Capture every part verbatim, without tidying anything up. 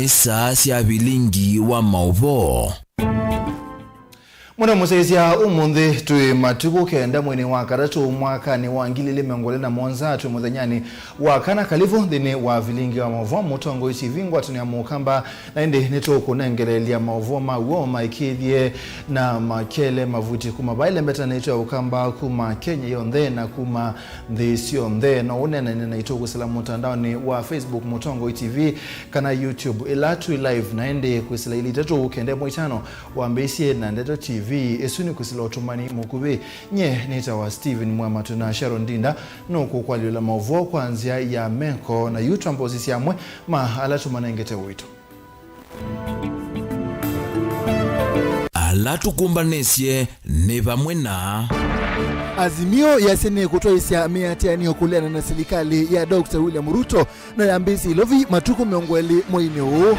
Nĩ saa sya vilingi wa maũvoo. Mũno mũsyaĩĩsya, ũmũnthĩ twĩ matukũ kenda mweinĩ wa katatũ mwakanĩ wa ngili ilĩ mĩongo ĩlĩ na mũonza, twĩ mũthenyanĩ wa kana. Kalivu nthĩnĩ wa vilingi wa maũvoo Mũtongoi T V, ngwatanĩo ya Mũkamba, na ĩndĩ nĩtũkũnengeleelya maũvoo ma w'o maĩkĩĩthye na makele mavuti kuma vaĩ lembetanĩtwe ya Ũkamba kuma Kenya yonthe na kuma nthĩ syonthe. No ũneenany'e naitũ kwĩsĩla mũtandaonĩ wa Facebook Mũtongoi T V kana YouTube ĩla twĩ live, na ĩndĩ kwĩsĩla ilĩ itatũ kenda ĩmwe itano wambĩĩsye na Ndeto T V. Ĩsu nĩ kwĩsĩla ũtũmani mũkuvĩ. Nyie nĩtawa Stephen Mwema, twĩ na Sharon Ndinda nũkũkwalyũla maũvoo kwa nzĩa ya meko, na yu twambe ũsisya amwe ma ala tũmanengete ũito. Ala tũkũmbanĩsye nĩ vamwe na. Azimio yasya nĩkũtwaĩsya mĩatĩanĩo kũleana na silikalĩ ya Doctor William Ruto no yambĩĩsye Ilovi matukũ mĩongo ĩlĩ mweinĩ ũũ.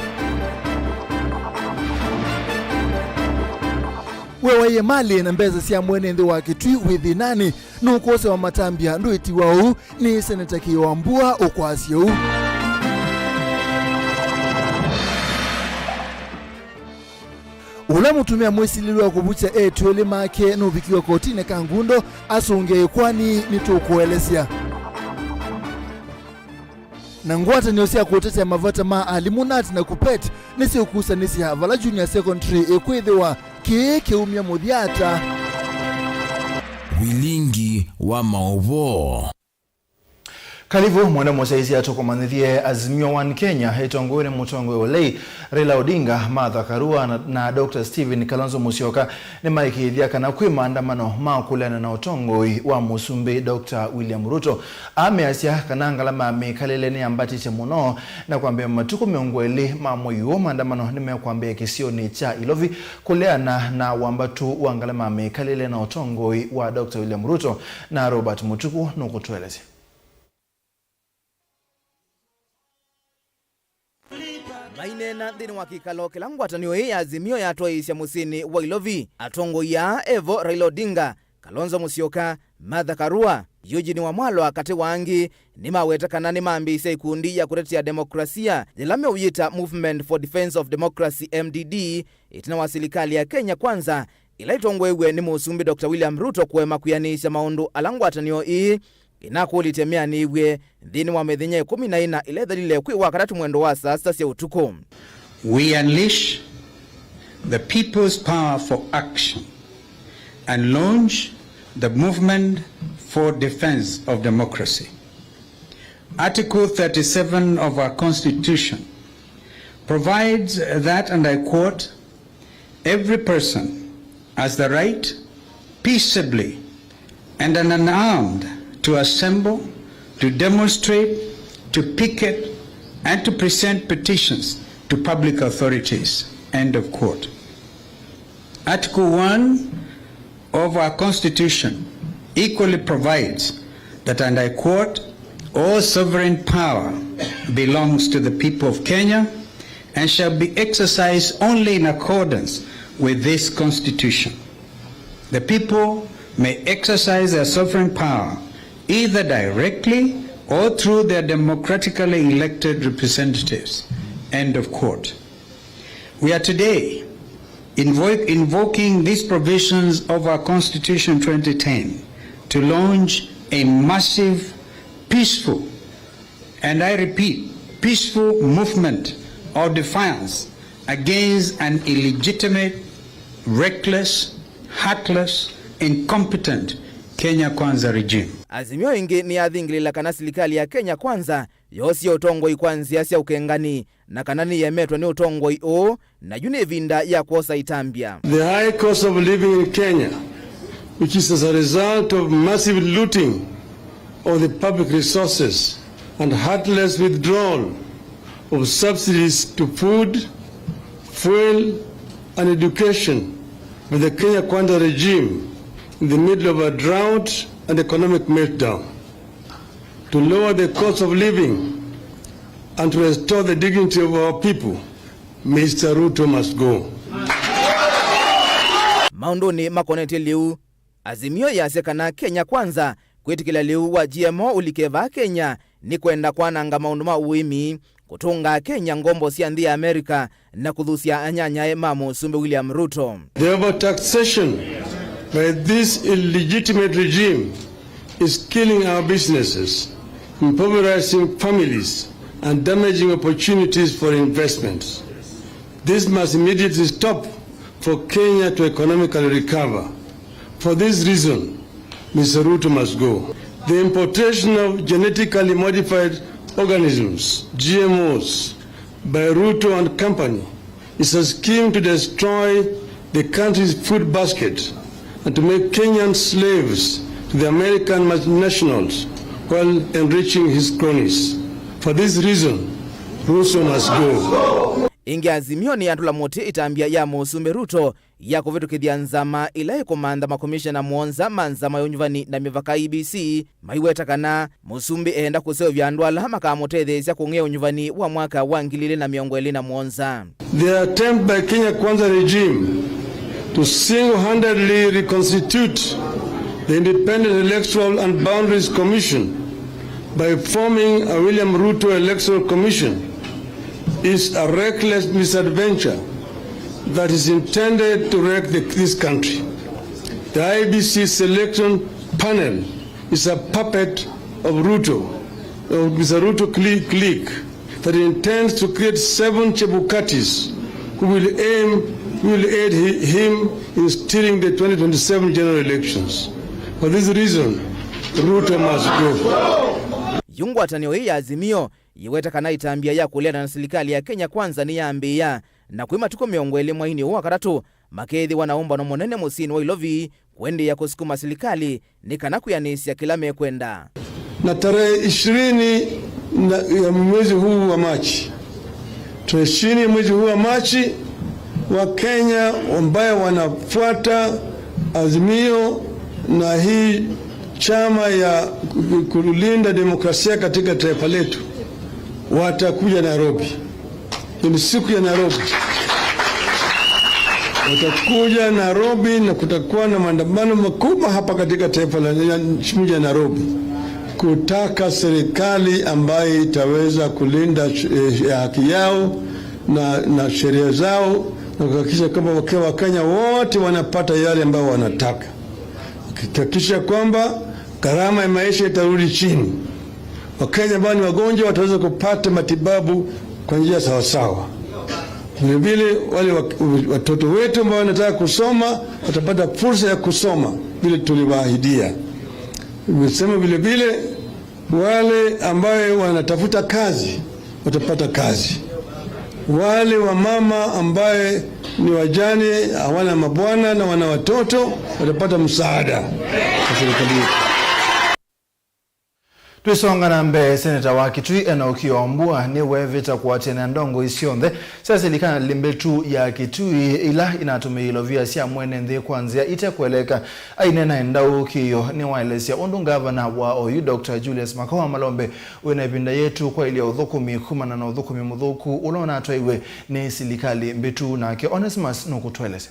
We waie malĩ na mbesa sya mwene nthĩ wa Kĩtui wĩ thĩnanĩ, nũkwosewa matambya ndwĩtiwa ũu nĩ Seneta Kĩĩ wa Mbua ũkwasya ũu. Ũla mũtumĩa mwĩsilĩlw'a kũvukya eĩtu elĩ make nũvikiwe kotinĩ ka ngundo asũngĩe ĩkwani, nĩtũkũelesya. Na ngwatanĩo sya kũtetea mavata ma alimũ, nat na KUPPET, nĩsyĩkusanĩsya vala junior secondary ĩkwĩthĩwa kĩĩ kĩumya mũthya ata. Vilingi wa maũvoo. Kalivu, mwenda mũsyaĩĩsya, tũkũmanyĩthye Azimio One Kenya ĩtongoew'e nĩ mũtongoi wa lei Raila Odinga, Martha Karua na, na Doctor Stephen Kalonzo Musyoka nĩmaĩkĩĩthya kana kwĩ maandamano ma kũleana na ũtongoi wa Mũsumbĩ Doctor William Ruto. Aa measya kana ngalama ya mĩkalĩle nĩyambatĩte mũno, na kwambĩĩa matukũ mĩongo ĩlĩ ma mwei ũũ, maandamano nĩmekwambĩĩa kĩsionĩ kya Ilovi kũleana na wambatũ wa ngalama ya mĩkalĩle na ũtongoi wa Doctor William Ruto, na Robert Mũtuku nũkũtũelesya. Maineena nthĩnĩ wa kĩkalo kĩla ngwatanĩo ĩĩ ya Azimio yatwaĩĩsya mũsyĩnĩ wa Ilovi, atongoi aa evo Raila Odinga, Kalonzo Musyoka, Martha Karua, Eugene Wamalwa katĩ wa angĩ, nĩmaweta kana nĩmambĩĩsya ikundi ya kũtetea demokrasia yĩla meũyĩta Movement for Defence of Democracy, M D D, ĩtina wa silikalĩ ya Kenya Kwanza ĩla ĩtongoew'e nĩ Mũsumbĩ Doctor William Ruto kũema kwĩanĩĩsya maũndũ ala ngwatanĩo ĩĩ ĩnakũlĩtye mĩanĩĩw'e nthĩnĩ wa mĩthenya ĩkũmi na ĩna ĩla ĩthelile kwĩ Wakatatũ mwendo wa saa sita sya ũtukũ. We unleash the people's power for action and launch the movement for defense of democracy. Article thirty-seven of our Constitution provides that, and I quote, "Every person has the right peaceably and unarmed to assemble, to demonstrate, to picket, and to present petitions to public authorities." End of quote. Article one of our Constitution equally provides that, and I quote, "All sovereign power belongs to the people of Kenya and shall be exercised only in accordance with this Constitution. The people may exercise their sovereign power either directly or through their democratically elected representatives." End of quote. We are today invo-, invoking these provisions of our Constitution twenty ten to launch a massive, peaceful, and I repeat, peaceful movement of defiance against an illegitimate, reckless, heartless, incompetent Kenya Kwanza regime. Azimio ĩngĩ nĩyathingĩlĩla kana silikalĩ ya Kenya Kwanza yoosie ũtongoi kwa nzĩa sya ũkengani, na kana nĩyemetwe nĩ ũtongoi ũũ, na yu nĩ ĩvinda ya kwosa itambya. The high cost of living in Kenya, which is as a result of massive looting of the public resources and heartless withdrawal of subsidies to food, fuel, and education by the Kenya Kwanza regime in the middle of a drought and economic meltdown. To lower the cost of living and to restore the dignity of our people, Mister Ruto must go. Maũndũnĩ makonetye lĩu, Azimio yasya kana Kenya Kwanza kwĩtĩkĩla lĩu wa G M O ũlike vaa Kenya nĩ kwenda kwananga maũndũ ma ũĩmi, kũtũnga Kenya ngombo sya nthĩ ya Amerika na kũthusya anyanyae ma Mũsumbĩ William Ruto. The overtaxation by this illegitimate regime is killing our businesses, impoverishing families, and damaging opportunities for investments. This must immediately stop for Kenya to economically recover. For this reason, Mister Ruto must go. The importation of genetically modified organisms, G M Os, by Ruto and company is a scheme to destroy the country's food basket and to make Kenyans slaves to the American multinationals while enriching his cronies. For this reason, Ruto must go. Ĩngĩ, Azimio nĩyatũla mũtĩ ĩtambya ya Mũsumbĩ Ruto ya kũvĩtũkĩthya nzama ĩla ĩkũmantha makomishena mũonza ma nzama ya ũnyuvani na mĩvaka, E B C, maiweta kana Mũsumbĩ eenda kũseũvya andũ ala makamũtetheesya kũng'ea ũnyuvani wa mwaka wa ngili ili na mĩongo ĩlĩ na mũonza. The attempt by Kenya Kwanza regime to single-handedly reconstitute the Independent Electoral and Boundaries Commission by forming a William Ruto Electoral Commission is a reckless misadventure that is intended to wreck the, this country. The I E B C selection panel is a puppet of Ruto, of Mister Ruto cli-, clique that intends to create seven Chebukatis who will aim, who will aid hi-, him in stealing the twenty twenty-seven general elections. For this reason, Ruto must go. Yu ngwatanĩo ĩĩ ya Azimio yĩweta kana ĩtambya ya kũleana na silikalĩ ya Kenya Kwanza nĩyambĩĩa, na kwĩ matukũ mĩongo ĩlĩ mweinĩ ũũ wa katatũ, makeethĩwa na ũmbano mũnene mũsyĩnĩ wa Ilovi kũendeea kũsukuma silikalĩ nĩ kana kwĩanĩsya kĩla mekwenda. Na tarehe ishirini na, ya mwezi huu wa Machi, tarehe ishirini ya mwezi huu wa Machi, Wakenya ambaye wanafuata Azimio na hii chama ya kulinda demokrasia katika taifa letu watakuja Nairobi. Hii ni siku ya Nairobi. Watakuja Nairobi na kutakuwa na maandamano makubwa hapa katika taifa la, ya mji ya Nairobi, kutaka serikali ambayo itaweza kulinda, eh, haki yao na, na sheria zao na kuhakikisha kwamba wake-, Wakenya wote wanapata yale ambayo wanataka, kuhakikisha kwamba gharama ya maisha itarudi chini. Wakenya ambao ni wagonjwa wataweza kupata matibabu kwa njia sawasawa. Vilevile wale wa-, watoto wetu ambao wanataka kusoma watapata fursa ya kusoma vile tuliwaahidia. Nimesema vilevile wale ambaye wanatafuta kazi watapata kazi. Wale wamama ambaye ni wajane, hawana mabwana na wana watoto watapata msaada wa serikali yetu. Twĩsonga na mbee, seneta wa Kitui Enock Wambua nĩweevĩta kũatĩanĩa ndongoi syonthe sya silikalĩ mbĩtu ya Kitui ila inatũmĩie ilovia sya mwene nthĩ kwa nzĩa ite kweleka. Aineena ĩndaũkĩĩo, nĩwaelesya ũndũ ngavana wa oyu, Doctor Julius Makoha Malombe, wĩ na ĩvinda yĩĩtu kwaĩlya ũthũkũmi kumana na ũthũkũmi mũthũku ũla ũnatwaiwe nĩ silikalĩ mbĩtu. Nake Onesmus nũkũtũelesya.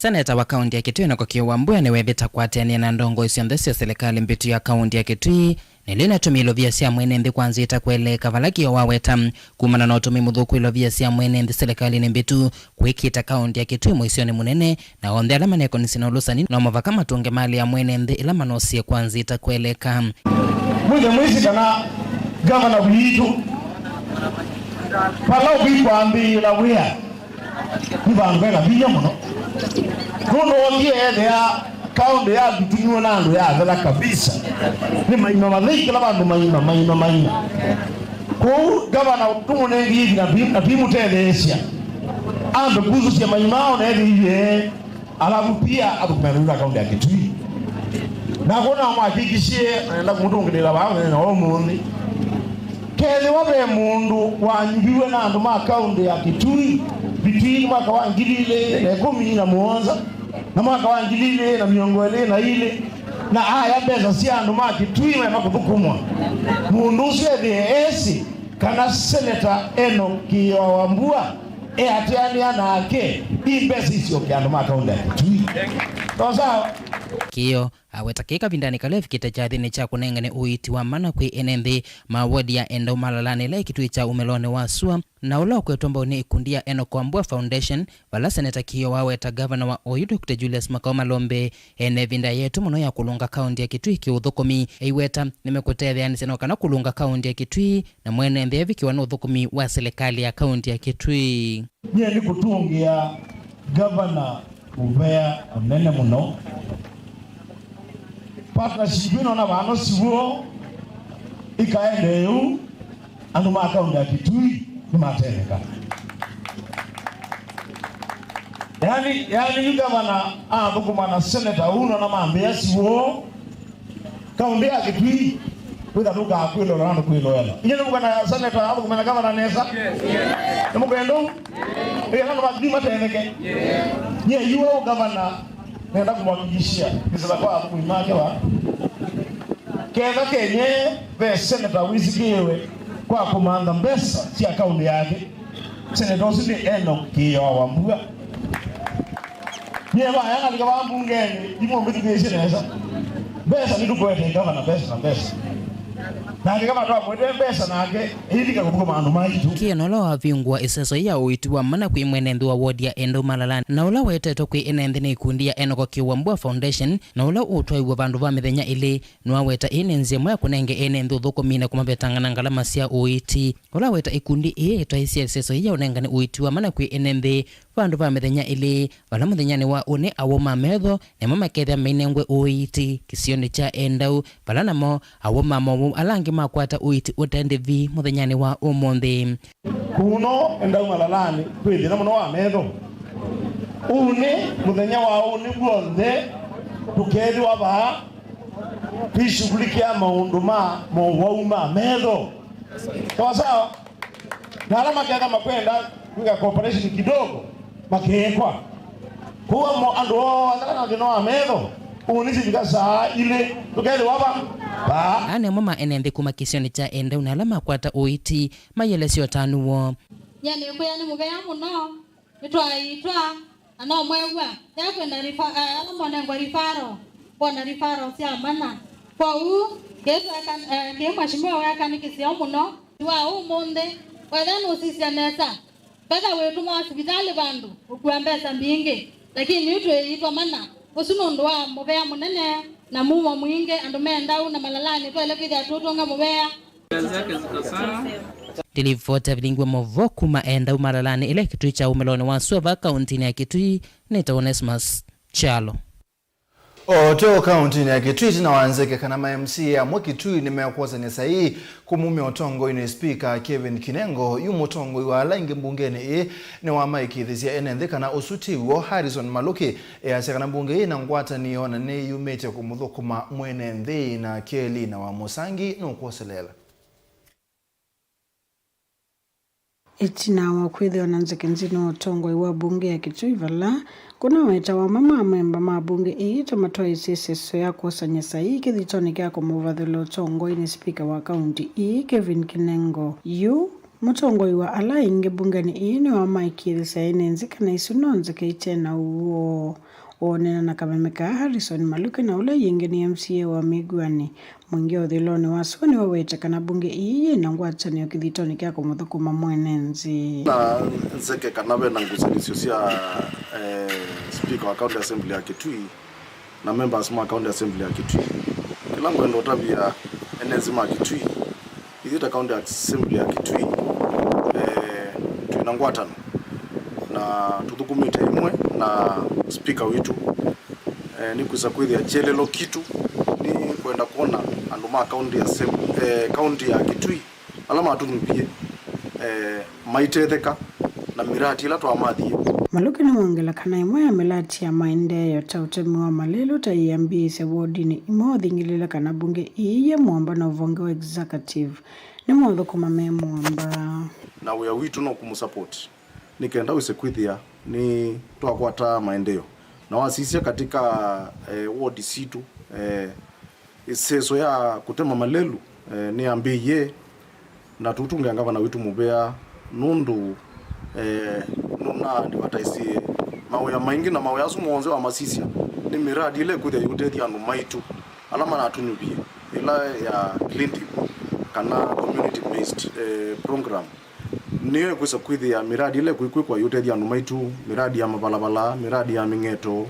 Seneta wa kaunti ya Kitui Enock Wambua nĩweevĩta kũatĩanĩa na ndongoi syonthe sya silikalĩ mbĩtu ya kaunti ya Kitui, na ĩla inatũmĩie ilovia sya mwene nthĩ kwa nzĩa itakweleka, vala Kĩoo waweta kumana na ũtũmĩi mũthũku ilovia sya mwene nthĩ silikalĩnĩ mbĩtu kwĩkĩĩta kaunti ya Kitui mũisyonĩ mũnene, na onthe ala manekonisye na ũlũsani no mũvaka matũnge malĩ ya mwene nthĩ ĩla manosie kwa nzĩa itakweleka. Mwĩthwe mwĩsĩ kana ngavana witũ, vala ũkwambĩĩla wĩa, nĩ vandũ ve na vinya mũno. Nũndũ ookie ethĩa kaũndĩ yatutumiwe na andũ yathela kabisa. Nĩ maima mathei kĩla vandũ, maima, maima, maima. Kwoou ngavana tũmũnengie ivi na twi-, na twimũtetheesya ambe kusũsya maima ao na ethĩie, alafu pia athũkũme na kaũndĩ ya Kitui. Na kwona mwakikishie, naenda kũmũtũngĩlĩla vaa mũthenya wa ũmũnthĩ. Kethĩwa ve mũndũ wanyuviw'e na andũ ma kaũndĩ ya Kitui between mwaka wa ngili ilĩ na ĩkũmi na mũonza na mwaka wa ngili ilĩ na mĩongo ĩlĩ na ilĩ, na aya mbesa sya andũ ma Kitui maema kũthũkũmwa, mũndũ ũsu ethĩe esĩ kana Seneta Enock Kĩoo Wambua eatĩanĩa nake, ii mbesa isyoke andũ ma kaũndĩ ya Kitui. Sawa sawa. Kĩo aweta kĩ kavindanĩ kala evikĩte kyathĩnĩ kya kũnengane ũiiti wa mana kwĩ ene nthĩ ma wodi ya Endau Malalani ĩla ĩkĩtw'ĩkya ũmĩlonĩ wa sua, na ũla ũkwetwa mbau nĩ ĩkundi ya Enoch Wambua Foundation, vala Seneta Kĩo waweta ngavana wa oyu Doctor Julius Makau Malombe ena ĩvinda yetu mũno ya kũlũnga kaũnti ya Kitui kĩũthũkũmi, eiweta nĩmekũtetheanĩsya no kana kũlũnga kaũnti ya Kitui na mwene nthĩ evikĩwa nĩ ũthũkũmi wa silikalĩ ya kaũnti ya Kitui. Nyie nĩkũtũngĩa ngavana mũvea mũnene mũno. Partnership ĩno na vano siw'o ĩkaendee ũu, andũ ma kaũnti ya Kitui nĩmatetheka. Yani, yani yu ngavana athũkũma na seneta ũu nona mambĩa siw'o. Kaũnti ya Kitui wĩtha ndũkakwĩloela na ndũkwĩloela. Inye nĩmũkana seneta athũkũme na gavana nesa? Nĩmũkwenda ũu? Ĩla andũ ma Kitui matetheke. Nyie yu ũũ gavana nenda kũmwakikishia nĩsĩla kwa athũkũmi make va. Ketha kenye ve seneta wĩsikĩĩwe kwa kũmantha mbesa sya kaũnti yake. Seneta ũsu nĩ Enoch Kĩo wa Wambua. Nyie vaya ngalika vaa mbungenĩ, imũmbĩthukĩĩsye nesa. Mbesa nĩtũkwete ngavana, mbesa na mbesa. Nake kama twamwĩtĩe mbesa nake, ĩilika kũthũkũma andũ maitũ. Kĩo nola wavingũa ĩseso ya ũiiti wa mana kwĩ mwene nthĩ wa wodi ya Endau Malalani, na ũla wetetwe kwĩ ene nthĩ nĩ ikundi ya Enoch Kĩo Wambua Foundation, na ũla ũtwaiw'e vandũ va mĩthenya ĩlĩ, nĩwaweta ĩĩ nĩ nzĩa ĩmwe ya kũnenge ene nthĩ ũthũkũmi na kũmavetangana ngalama sya ũiiti. Ũla weta ĩkundi ĩĩ ĩtwaĩsye ĩseso ĩĩ ya ũnengani ũiiti wa mana kwĩ ene nthĩ vandũ va mĩthenya ĩlĩ, vala mũthenyanĩ wa ũnĩ awau ma metho namo makethĩa mainengwe ũiiti kĩsionĩ kya Endau, vala namo awau ma mowau ala angĩ makwata ũiiti ũte ndĩvi mũthenyanĩ wa ũmũnthĩ. Kũno Endau Malalani kwĩ thĩna mũno wa metho. Ũnĩ mũthenya wa ũnĩ w'onthe tũkethĩwa vaa twĩshughulikia maũndũ ma mowau ma metho. Sawa sawa. Na ala maketha makwenda kwĩka cooperation kidogo, makeekwa. Kũu mo andũ onthe kana thĩna wa metho, ũnĩ sivika saa ilĩ, tũkethĩwa va? Vaa. Aa nĩ amwe ma ene nthĩ kuma kĩsionĩ kya Endau na ala makwata ũiiti maielesya ũtanu woo. Nyie nĩkwĩa nĩ mũvea mũno, nĩtwaiitwa, na no mwew'a, ya kwenda rifa-, eh, ala monengwa rifaro, kwona rifaro sya mana. Kwoou, kĩĩ tweka-, eh, kĩĩ mheshimiwa weeka nĩ kĩseo mũno. Wa ũmũnthĩ, wetha nũsisya nesa, mbetha wĩtũmwa sivitalĩ vandũ ũkua mbesa mbingĩ, lakini yu twĩĩtwa mana. Ũsu nũndũ wa mũvea mũnene na mumo mwingĩ, andũ me Endau na Malalani twaĩle kwĩthĩa tũũtũnga mũvea. Ndilivota vilingiwe movo kuma Endau Malalani ĩla Kitui kya ũmĩlonĩ wa sua va kaũntinĩ ya Kitui nĩta Onesmus Kyalo. O teo kaũntinĩ ya Kitui, ĩtina wa nzeke kana ma M C A amwe Kitui nĩmekwosany'a saii kũmumya ũtongoinĩ Spika Kevin Kinengo, yu mũtongoi wa ala aingĩ mbungenĩ ĩĩ nĩwamaĩkĩĩthisye ene nthĩ kana ũsu ti w'o. Harrison Maluki easya kana mbunge ĩĩ na ngwatanĩo na nĩyumĩtye kũmũthũkũma mwene nthĩ na kelina wa Mũsangi nũkwoseleela. Ĩtina wa kwĩthĩwa na nzeke nzito na ũtongoi wa mbunge ya Kitui vala kũnawetawa amwe ma amemba ma mbunge ĩĩ ta matwaĩĩsye ĩseso ya kwosany'a saii kĩthitonĩ kya kũmũvathũla ũtongoinĩ spika wa kaunti ĩĩ Kevin Kinengo. Yu mũtongoi wa ala aingĩ mbungenĩ ĩĩ nĩwamaĩkĩĩthĩsya ene nthĩ kana isu no nzeke ite na ũw'o. Ũneena na kameme kaa, Harrison Maluki na ũla yĩngĩ nĩ M C A wa Mĩguanĩ, Mwingĩ ũthilonĩ wa sua nĩwawete kana mbunge ii yĩ na ngwatanĩo kĩthitonĩ kya kũmũthũkũma mwene nthĩ. Na nzeke kana ve na ngusanĩsyo sya, eh, spika wa County Assembly ya Kitui na members ma County Assembly ya Kitui. Kĩla ngwenda ũtavya ene nthĩ ma Kitui, ithyĩ ta County Assembly ya Kitui, eh, twĩ na ngwatanĩo na tũthũkũmĩte ĩmwe na spika witũ. Eh, nĩkwĩsa kwĩthĩa kyelelo kitũ nĩ kwenda kwona andũ ma county assem-, eh, county ya Kitui ala matũnyuvie, eh, maitetheka na miradi ĩla twamathie. Maluki nĩwongela kana ĩmwe ya milati ya maendeeo ta ũtemi wa malelũ ta yĩambĩĩsya wodinĩ imwe ũthingĩlĩle kana mbunge ĩĩ yĩ mũamba na ũvonge wa executive nĩmothũkũma me mũamba. Na wĩa witũ no kũmũsupport nĩ kenda wĩse kwĩthĩa nĩ twakwata maendeeo. Na wasisya katika, eh, ward sitũ, eh, ĩseso ya kũtema malelũ, eh, nĩyambĩĩie, na tũtũngĩa ngavana witũ mũvea nũndũ, eh, nũna advertise mawĩa maingĩ, na mawĩa asu monthe wamasisya, Nĩ mĩradi ĩla ĩkwĩthĩa yĩũtethya andũ maitũ ala manatũnyuvie, ĩla ya CleanTip kana community based, eh, program. Nĩyo ĩkwĩsa kwĩthĩa mĩradi ĩla ĩkwĩkwĩkwa yĩũtethya andũ maitũ, mĩradi ya mavalvala, mĩradi ya mĩng'eto,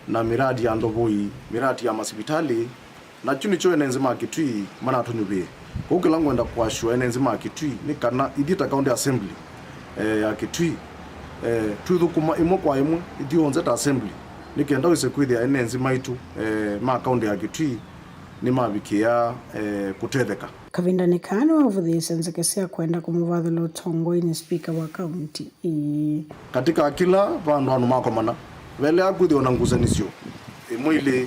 na mĩradi ya ndovoi, mĩradi ya masivitalĩ, na kyu nĩkyo ene nzĩ ma Kitui manatũnyuvĩe. Kwoou kĩla ngwenda kũassure ene nzĩ ma Kitui nĩ kana ithyĩ ta County Assembly, eh, ya Kitui, eh, twĩthũkũma ĩmwe kwa ĩmwe ithyonthe ta Assembly, nĩ kenda wĩse kwĩthĩa ene nzĩ maitũ, eh, ma County ya Kitui nĩmavikĩĩa, eh, kũtetheka. Kavindanĩ kaa nĩwavũthĩĩsye nzeke sya kwenda kũmũvathũla ũtongoinĩ spika wa kaunti ii. Katĩ ka kĩla vandũ andũ makomana, vaeleaa kwĩthĩwa na ngusanĩsyo ĩmwe ilĩ,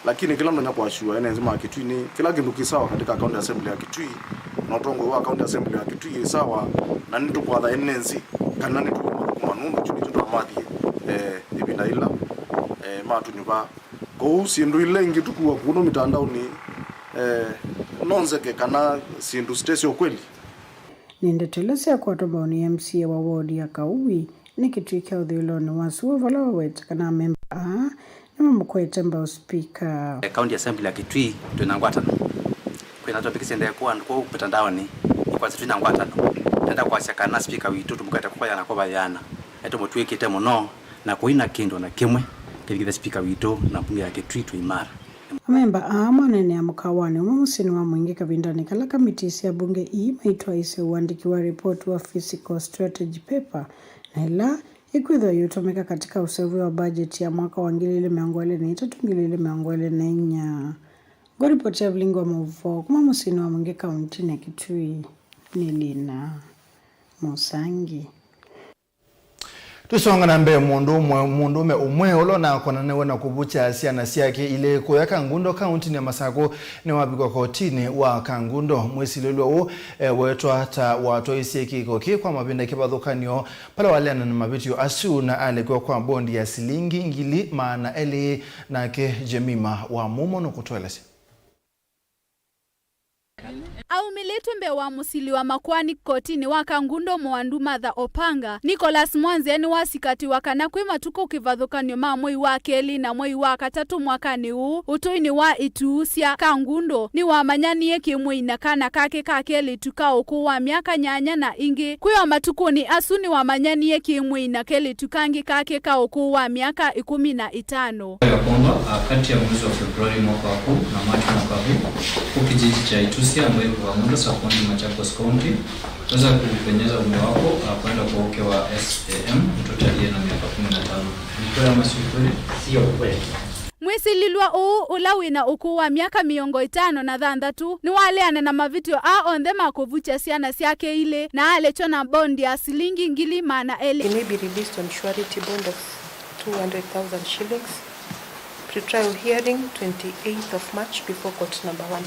lakini kĩla ndonya kũassure ene nzĩ ma Kitui nĩ kĩla kĩndũ kĩ sawa katĩ ka County Assembly ya Kitui, na ũtongoi wa County Assembly ya Kitui ĩ sawa, na nĩtũkwatha ene nzĩ kana nĩtũkũmathũkũma nũndũ kyu nĩkyo twamathie, eh, ĩvinda ĩla, eh, matũnyuvaa. Kwoou syĩndũ ila ingĩ tũkua kũno mitandaoni, eh, no nzeke kana syĩndũ sitesyo kweli. Nĩ ndeto ila syakwatwa mbaũ nĩ M C A wa wodi ya Kaui nĩ Kitui kya ũthũĩlonĩ wa sua, vala waweta kana amemba aa nĩmamũkwete mbaũ spika. Eh, County Assembly ya Kitui twĩ na ngwatano. Kwĩ na topics endee kũa kũu mitandaoni, nĩkwasya twĩ na ngwatano. Ndenda kwasya kana spika witũ tũmũkwete kũvayana kũvayana. Nĩtũmũtw'ĩkĩte mũno. Na kũi na kĩndũ na kĩmwe kĩvikĩthe spika witũ na mbunge ya Kitui twĩ imara. Amemba aa maneenea mũkawanĩ ũmwe mũsyĩnĩ wa Mwingĩ kavindanĩ kala kamitii sya mbunge ii maitwaĩĩsye ũandĩki wa ripoti wa physical strategy paper, na ĩla ĩkwĩthĩwa yĩũtũmĩka katika ũseũvyo wa mbajeti ya mwaka wa ngili ili mĩongo ĩlĩ na itatũ, ngili ili mĩongo ĩlĩ na inya. Ngũripoti ya vilingi wa maũvoo kuma mũsyĩnĩ wa Mwingĩ kauntinĩ ya Kitui nĩ Lina Mũsangi. Tũsonga na mbee, mũndũ ũmwe, mũndũũme ũmwe ũla ũnakonanĩwe na kũvukya syana syake ilĩ kũya Kangundo, kauntinĩ ya Masakũ, nĩwavikwa kotinĩ wa Kangundo. Mwĩsilĩlw'a ũũ, e, weetwa ta watwaisye kĩko kĩ kwa mavinda kĩvathũkany'o vala waleana na mavĩtyo asu na alekw'a kwa bondi ya silingi ngili maana elĩ. Nake Jemima wa Mumo nũkũtũelesya. Aumĩlĩtw'e mbee wa mũsili wa makoani kotinĩ wa Kangundo Mwandu Martha Opanga, Nicholas Mwanzia nĩwasikatiwa kana kwĩ matukũ kĩvathũkany'o ma mwei wa kelĩ na mwei wa katatũ mwakanĩ ũũ, ũtũinĩ wa ituu sya Kangundo, nĩwamanyanie kĩ-mwĩi na kana kake ka kelĩtu ka ũkũũ wa myaka nyanya na ĩngĩ. Kwĩ o matukũnĩ asu nĩwamanyanie kĩ-mwĩi na kelĩtu kangĩ kake ka ũkũũ wa myaka ĩkũmi na ĩtano. Ya kwamba, ah, kati ya mwezi wa Februari mwaka huu na Machi mwaka huu, huku kijiji cha Itusia ambayo iko Kangundo, Sakuani, Machakos County, weza kupenyeza mume wako, ah, kwenda kwa uke wa S A M, mtoto aliye na miaka kumi na tano. Ni kweli ama si kweli? Sio kweli. Mwĩsilĩlw'a ũũ, ũla wĩ na ũkũũ wa myaka mĩongo ĩtano na thanthatũ, nĩwaleana na mavĩtyo aa onthe ma kũvukya syana syake ilĩ, na alekywa na bondi ya silingi ngili maana elĩ. He may be released on surety bond of two hundred thousand shillings. Pre-trial hearing, twenty-eighth of March, before court number one.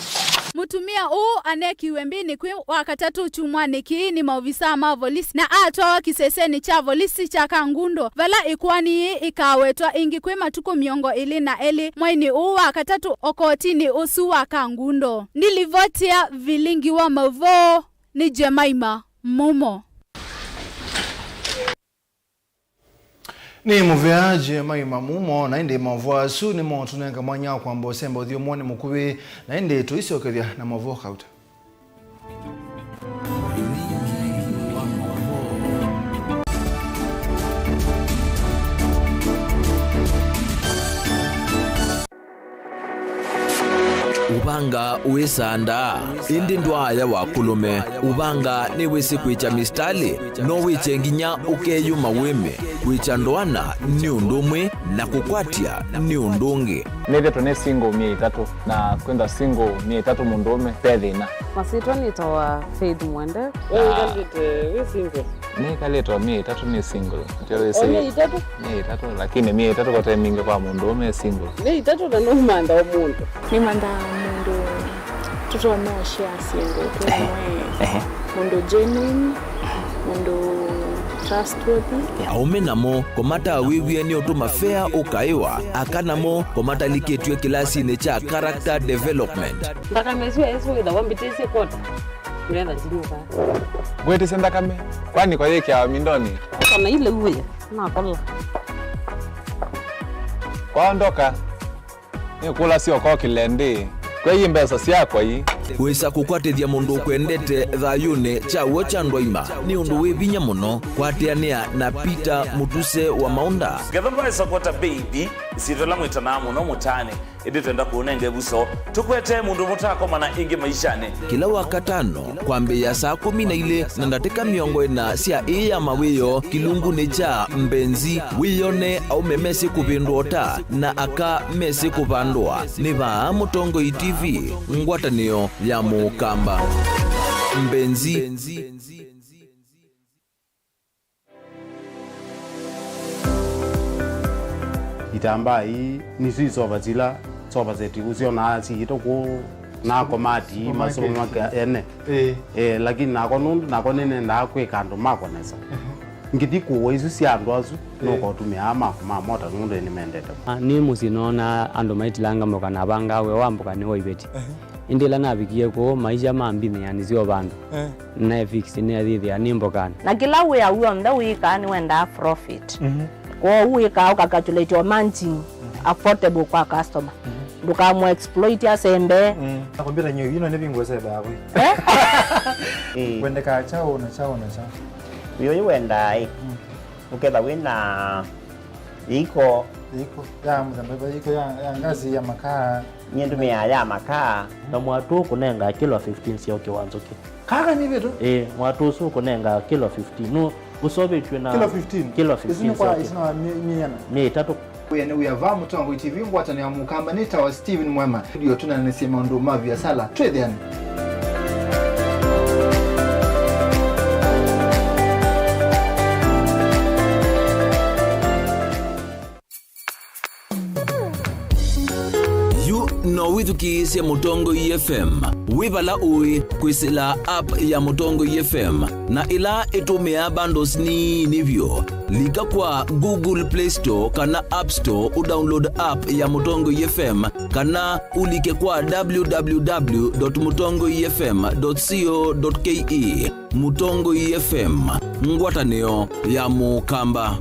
Mũtumĩa ũũ anekiwe mbĩnĩ kwĩ wa katatũ kyumwanĩ kĩĩ nĩ maovisaa ma volisi na atwawa kĩsesenĩ kya volisi kya Kangundo, vala ĩkoani yĩĩ ĩkawetwa ĩngĩ kwĩ matukũ mĩongo ĩlĩ na elĩ mweinĩ ũũ wa katatũ o kotinĩ ũsu wa Kangundo. Nĩlivoti ya vilingi wa maũvoo nĩ Jemima Mumo. Nĩ mũvea Jemima Mumo, na ĩndĩ maũvoo asu nĩmo tũnenga mwanya wa kwamba ũsemba ũthyũmũonĩ mũkuvĩ, na ĩndĩ tũisyokethya na maũvoo kauta. Ũvanga wĩ sandaa, ĩndĩ ndwaaya wa kũlũme. Ũvanga nĩwĩsĩ kwĩkya mĩsitalĩ, no wĩkye nginya ũkeyũma wĩme. Kwĩkya ndoana nĩ ũndũ ũmwe, na kũkwatya nĩ ũndũ ũngĩ. Nĩthĩtwe nĩ single myei ĩtatũ, na kwĩthwa single myei ĩtatũ mũndũũme ve thĩna. Masyĩtwa nĩtawa Faith Mwende. We wĩkalĩte wĩ single? Nĩkalĩte o myei ĩtatũ nĩ single. Ndio wĩsĩ. O myei ĩtatũ? Myei ĩtatũ, lakini myei ĩtatũ kote mingĩ kwa mũndũũme e single. Myei ĩtatũ na nũmantha o mũndũ. Nĩmanthaa mũndũ tũtonya ũshare syĩndũ twĩ hamwe. Ehe. Mũndũ genuine, mũndũ trustworthy. Aũme namo kũmatawĩw'e nĩ ũndũ mavea ũkaĩwa, aka namo kũmatalikĩtw'e kĩlasinĩ kya character development. Nthakame ĩsu ĩsu wĩthawa mbĩtĩsye kota. Ngetha ndinyuka. Ngwĩtĩsye nthakame, kwani kwa yĩkĩawa mindonĩ? Kana ile uwe, nakola. Ondoka. Nĩkũlasya ũkokĩle ndĩ. Kwei mbesa syakwa ii. Wĩsa kũkwatĩthya mũndũ ũkwendete thayũnĩ kya w'o kya ndwaima nĩ ũndũ wĩ vinya mũno. Kwatĩanĩa na Peter Mũtuse wa Maũnda. Ngetha mbaĩsa kwata baby, ĩsyĩtwa ĩla mwĩtanaa mũno mũtaanĩ, ĩndĩ twenda kũũnenga ĩvuso. Tũkwete mũndũ mũtaakomana ĩngĩ maishanĩ. Kĩla Wakatano, kwambĩĩa saa kũmi na ilĩ na ndatĩka mĩongo ĩna sya ĩĩ ya mawĩoo, kĩlungunĩ kya Mbenzi, wĩyone aũme mesĩ kũvĩndũa ũta na aka mesĩ kũvandũa. Nĩ vaa Mũtongoi T V, ngwatanĩo ya Mũkamba. Mbenzi. Itambaa ii nĩsyo isova sila sofa set ũsyonaa siitũ kũu na komati ii masomo make ene. Ĩĩ. Eh, lakini nakwa nũndũ nakwa nĩnendaa kwĩka andũ makwa nesa. Ngĩthi kũũa isu sya andũ asu, nũkotũmĩa aa makwa ma mota nũndũ nĩmendete. Ah, nĩ mũsyĩ noonaa andũ maitilanga mboka na avangaa wĩa wa mboka nĩ wa iveti. Ĩndĩ ĩla navikie kũu, maisha ma mbinĩ yanisye o vandũ. Eh. Nae fix nĩathĩthĩa nĩ mbokanĩ. Na kĩla wĩa w'onthe wĩkaa nĩwendaa profit. Mhm. Kwoou wĩkaa ũkacalculate o margin affordable kwa customer. Mhm. Ndũkamũ exploit asembe. Mm. Na kompyuta nyeũ ino nĩ vingu sebe hapo. Eh? Eh. Wendekaa chao na chao na chao. Wĩũyũ wendaa ĩ. Mm. Ũketha wĩna iko. Iko ya mũthemba, iko ya, ya ngazi ya makaa. Nyie ndũmĩaa ya makaa. Na mwatũ ũkũnenga kilo fifteen sya ũkĩ wa nzũkĩ. Kaka nĩ vitu? Ĩĩ, mwatũ ũsu ũkũnenga kilo fifteen. Nũ ũsovĩtw'e na kilo fifteen? Kilo fifteen. Isu nĩ kwa sya ũkĩ. Isu na mi-, miana? Mĩ ĩtatũ. Wĩa nĩ wĩa va Mũtongoi T V, ngwatanĩo ya Mũkamba, nĩtawa Steven Mwema. Ndio tũnanĩsye maũndũ ma viasala. Twĩthĩane. Yu no wĩthukĩĩsye Mũtongoi F M wĩ vala ũĩ kwĩsĩla app ya Mũtongoi F M na ĩla ĩtũmĩaa bundles nini vyũ. Lika kwa Google Play Store kana App Store ũdownload app ya Mũtongoi F M kana ũlike kwa w w w dot mũtongoi f m dot co dot k e. Mũtongoi F M, ngwatanĩo ya Mũkamba.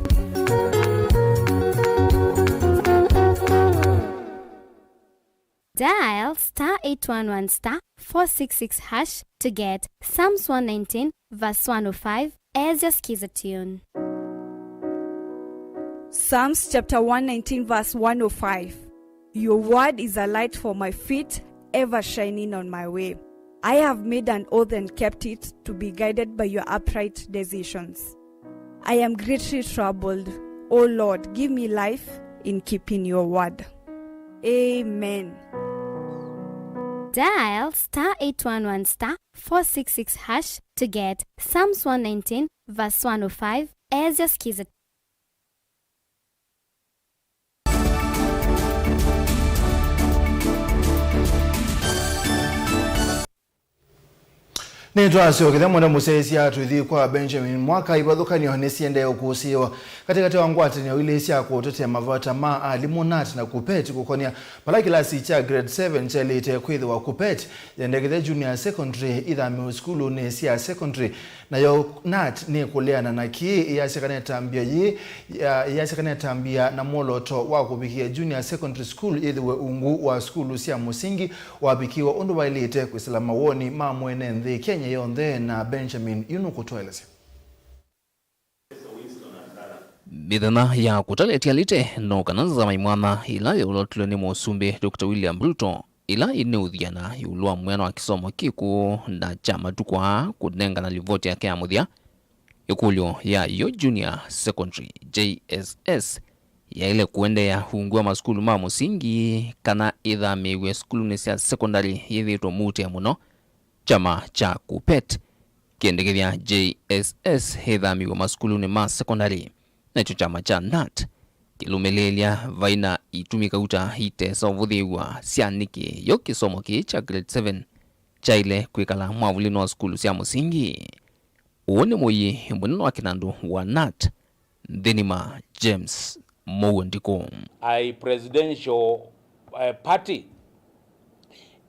Dial star eight one one star four six six hash to get Psalms one nineteen verse one oh five as your skiza tune. Psalms chapter one nineteen verse one oh five. Your word is a light for my feet, ever shining on my way. I have made an oath and kept it, to be guided by your upright decisions. I am greatly troubled. O Lord, give me life in keeping your word. Amen. Dial star eight one one star four six six hash to get Psalms one nineteen verse one oh five as your skiza. Nĩtwasyokethya mwenda mũsyaĩĩsya twĩthi kwa Benjamin Mwaka. Ivathũkany'o nĩsiendee ũkũsĩĩwa katĩkatĩ wa ngwatanĩo ilĩ sya kũtetea mavata ma alimũ, nat na KUPPET, kũkonya vala kĩlasi kya grade seven kyaĩlĩte kwĩthĩwa KUPPET yendekethya junior secondary ithamĩwe sukulunĩ sya secondary. Nayo nat nĩkũleana na kĩĩ, ĩyasya kana ĩtambya yĩĩ, ya, ĩyasya kana ĩtambya na mwolooto wa kũvikĩa junior secondary school yĩthĩwe ungu wa sukulu sya mũsingi wavikĩwa ũndũ vaĩlĩte kwĩsĩla mawoni ma mwene nthĩ Kenya yonthe. Na Benjamin yu nũkũtũelesya. Mĩthenya ya kũtalĩtya lite no kana nzama imwana ĩla yolotilwe nĩ Mũsumbĩ Doctor William Ruto ĩla ĩneũthiana ĩũlũ wa mwĩano wa kĩsomo kĩkũũ na kya matukũ aa kũnengana livoti yake ya mũthya. Ĩkũlyo ya yo junior secondary, J S S, yaĩle kũendeea ungu wa masukulu ma mũsingi kana ĩthamĩĩw'e sukulunĩ sya sekondalĩ yĩthĩĩtwe mũutĩe mũno. Kyama kya KUPPET kĩendekethya J S S ĩthamĩĩw'e masukulunĩ ma sekondalĩ. Nakyo kyama kya nat kĩlũmĩlĩĩlya vai na itumi kauta itesa ũvũthĩĩw'a sya nĩkĩ yo kĩsomo kĩĩ kya grade seven kyaĩle kwĩkala mwavulĩnĩ wa sukulu sya mũsingi. Ũũ nĩ mũyĩ mũnene wa kĩnandũ wa nat, Nthĩnima James Mũuo Ndikũ. I presidential, eh, party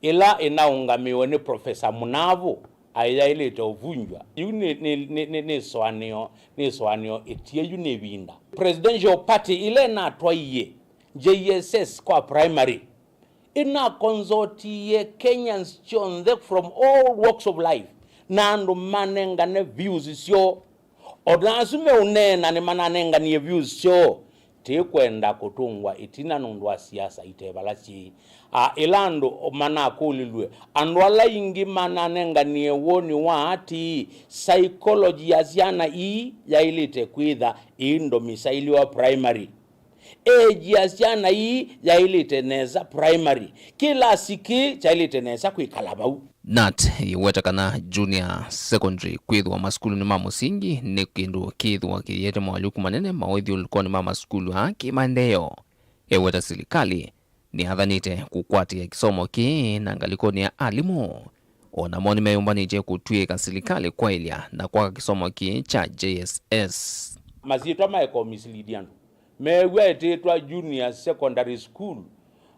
ĩla ĩnaũngamĩwe nĩ Professor Mũnavũ, aĩ yaĩlĩte ũvunjwa. Yu nĩ, nĩ, nĩ, nĩ, nĩ ĩsũanĩo, nĩ ĩsũanĩo ĩtie yu nĩ ĩvinda. Presidential party ĩla ĩnatwaie J S S kwa primary, ĩnakonzotie Kenyans kyonthe from all walks of life, na andũ manengane views syoo. O na asu meũneena nĩmananenganie views syoo. Tĩkwenda kũtũngwa ĩtina nũndũ wa siasa ite vala syĩ. A, ĩla andũ manakũlilw'e, andũ ala aingĩ mananenganie woni wa ati, psychology ya syana ii yaĩlĩte kwĩtha ĩĩ ndomisailĩwa primary. Age ya syana ii yaĩlĩte nesa primary. Kĩlasi kĩĩ kyaĩlĩte nesa kwĩkala vau. Nat ĩweta kana junior secondary kwĩthĩwa masukulunĩ ma mũsingi nĩ kĩndũ kĩthĩwa kĩyĩete moalyũku manene maũthyũlũlũkonĩ ma masukulu aa kĩ maendeeo. Ĩweta silikalĩ nĩyathanĩte kũkwatĩa kĩsomo kĩĩ na ngalĩkonĩ ya alimũ. O namo nĩmeyũmbanĩtye kũtw'ĩĩka silikalĩ kwaĩlya na kwaka kĩsomo kĩĩ kya J S S. Masyĩtwa maeka ũmislead andũ. Meew'a ĩtĩtwa Junior Secondary School,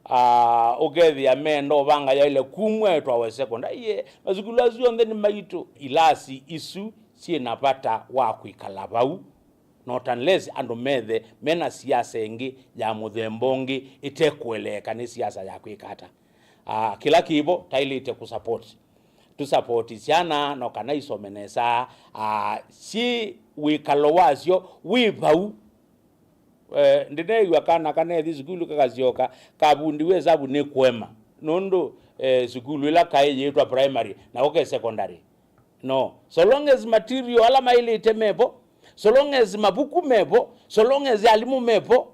ah, ũkethĩa meenda ũvanga yaĩle kumw'a ĩtwawe secondary. Aiee, masukulu asu onthe nĩ maitũ. Ilasi isu syĩ na vata wa kwĩkala vau, not unless andũ methe mena siasa ĩngĩ ya mũthemba ũngĩ ĩtekũeleeka nĩ siasa ya kwĩka ata. Ah, kĩla kĩvo taĩlĩte kũsupport. Tũsupport syana no kana isome nesa, ah, syĩ wĩkalo wasyo wĩ vau. Eh, ndĩneew'a kana kanethi sukulu kakasyoka kavundiwe ĩsavu nĩ kũema, nũndũ, eh, sukulu ĩla kaĩ yĩĩtwa primary, nako ke secondary. No. So long as material ala maĩlĩte mevo, so long as mavuku mevo, so long as alimũ mevo,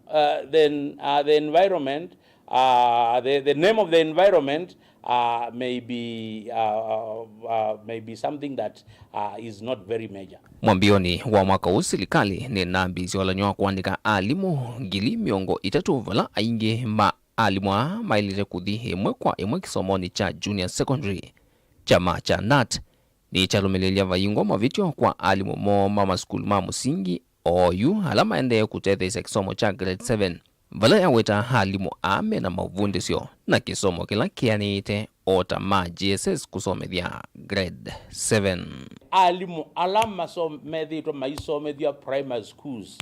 uh, then, uh, the environment, uh, the, the name of the environment, uh, may be, uh, uh, uh, may be something that, uh, is not very major. Mwambĩonĩ wa mwaka ũũ, silikalĩ nĩnambĩĩsye ũlany'o wa kũandĩka alimũ ngili mĩongo ĩtatũ, vala aingĩ ma alimũ aa maĩlĩte kũthi ĩmwe kwa ĩmwe kĩsomonĩ kya junior secondary. Kyama kya nat nĩkyalũmĩlĩlya vayingwa mavĩtyo kwa alimũ moo ma masukulu ma mũsingi oyu ala maendee kũtetheesya kĩsomo kya grade seven, vala yaweta alimũ aa mena maũvundĩsyo na kĩsomo kĩla kĩanĩĩte o ta ma J S S kũsomethya grade seven. Alimũ ala maso-, methĩĩtwe maisomethya primary schools,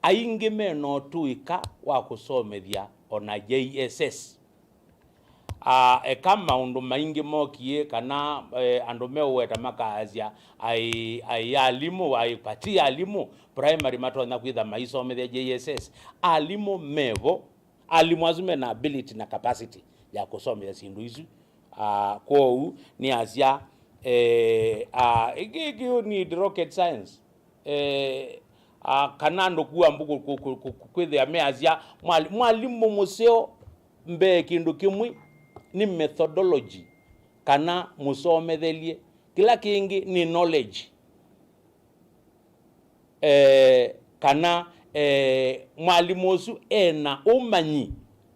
aingĩ mena ũtũĩka wa kũsomethya o na J S S. Ah, eka maũndũ maingĩ mokie kana, eh, andũ meũweta makaasya aĩ, aĩ alimũ, aĩ pati alimũ primary matonya kwĩtha maisomethya J S S. Alimũ mevo, alimũ asu mena ability na capacity ya kũsomethya syĩndũ isu. Ah, kwoou nĩasya, eh, ah, ĩkĩ, ĩkĩ you need rocket science. Eh, ah, kana andũ kua mbuku ku-, ku-, ku-, ku-, kwĩthĩa measya, "Mwali-, mwalimũ mũseo mbee kĩndũ kĩmwe nĩ methodology, kana mũsomethelye. Kĩla kĩngĩ nĩ knowledge." Eh, kana, eh, mwalimũ ũsu ena ũmanyi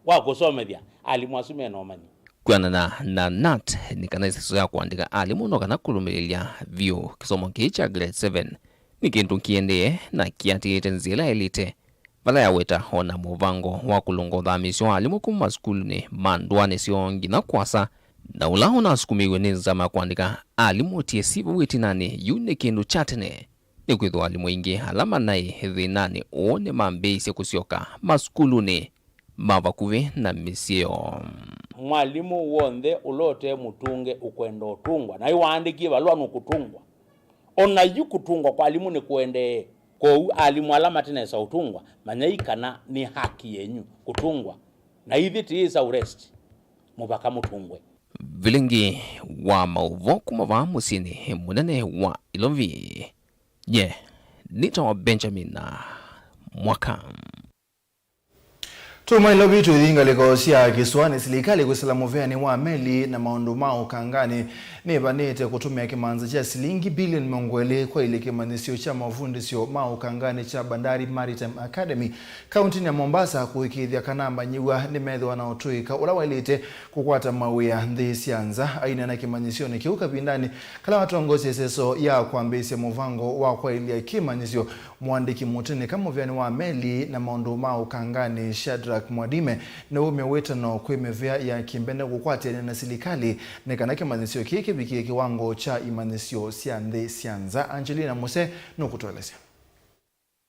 wa kũsomethya, alimũ asu mena ũmanyi. Kwĩanana na nat, nĩ kana ĩseso ya kũandĩka alimũ no kana kũlũmĩlĩlya vyũ kĩsomo kĩĩ kya grade seven nĩ kĩndũ kĩendee na kĩatĩĩte nzĩa ĩla yaĩlĩte, vala yaweta o na mũvango wa kũlũnga ũthamĩĩsyo wa alimũ kuma masukulunĩ ma ndũanĩ syoo nginya kũasa, na ũla ũnasukumĩiw'e nĩ nzama ya kũandĩka alimũ T S C vau ĩtinanĩ. Yu nĩ kĩndũ kya tene, nĩkwĩthĩwa alimũ aingĩ ala manaĩ thĩnanĩ ũũ nĩmambĩĩisye kũsyoka masukulunĩ ma vakuvĩ na mĩsyĩ yoo. Mwalimũ w'onthe ũla ũte mũtũnge ũkwenda ũtũngwa, na ĩwaandĩkie valũa nũkũtũngwa. O na yu kũtũngwa kwa alimũ nĩkũendee. Kwoou alimũ ala matenesa ũtũngwa, manyai kana nĩ haki yenyu kũtũngwa, na ithyĩ tĩĩsa ũrest mũvaka mũtũngwe. Vilingi wa maũvoo kuma vaa mũsyĩnĩ mũnene wa Ilovi, nye nĩtawa Benjamin Mwaka. Tuma Ilovi tũithi ngalĩko sya kĩsũanĩ. Silikalĩ kwĩsĩla mũvĩanĩ wa meli na maũndũ ma ũkanganĩ nĩvanĩte kũtũmĩa kĩmanza kya silingi bilioni mĩongo ĩlĩ kwaĩlya kĩmanyĩsyo kya mavundĩsyo ma ũkanganĩ kya Bandari Maritime Academy kauntinĩ ya Mombasa kũĩkĩĩthya kana amanyĩw'a nĩmethĩwa na ũtũĩka ũla waĩlĩte kũkwata mawĩa nthĩ sya nza. Aineena kĩmanyĩsyonĩ kĩu kavindanĩ kala watongoesye ĩseso ya kwambĩĩsya mũvango wa kwaĩlya kĩmanyĩsyo, mũandĩki mũtĩnĩka mũvĩanĩ wa meli na maũndũ ma ũkanganĩ Shadrack Mwadime nĩwaumya wĩtano kwĩ mĩvĩa ya kĩmbene kũkwatĩanĩa na silikalĩ nĩ kana kĩmanyĩsyo kĩĩ kĩvikĩe kĩwango kya imanyĩsyo sya nthĩ sya nza. Angelina Muse nũkũtũelesya.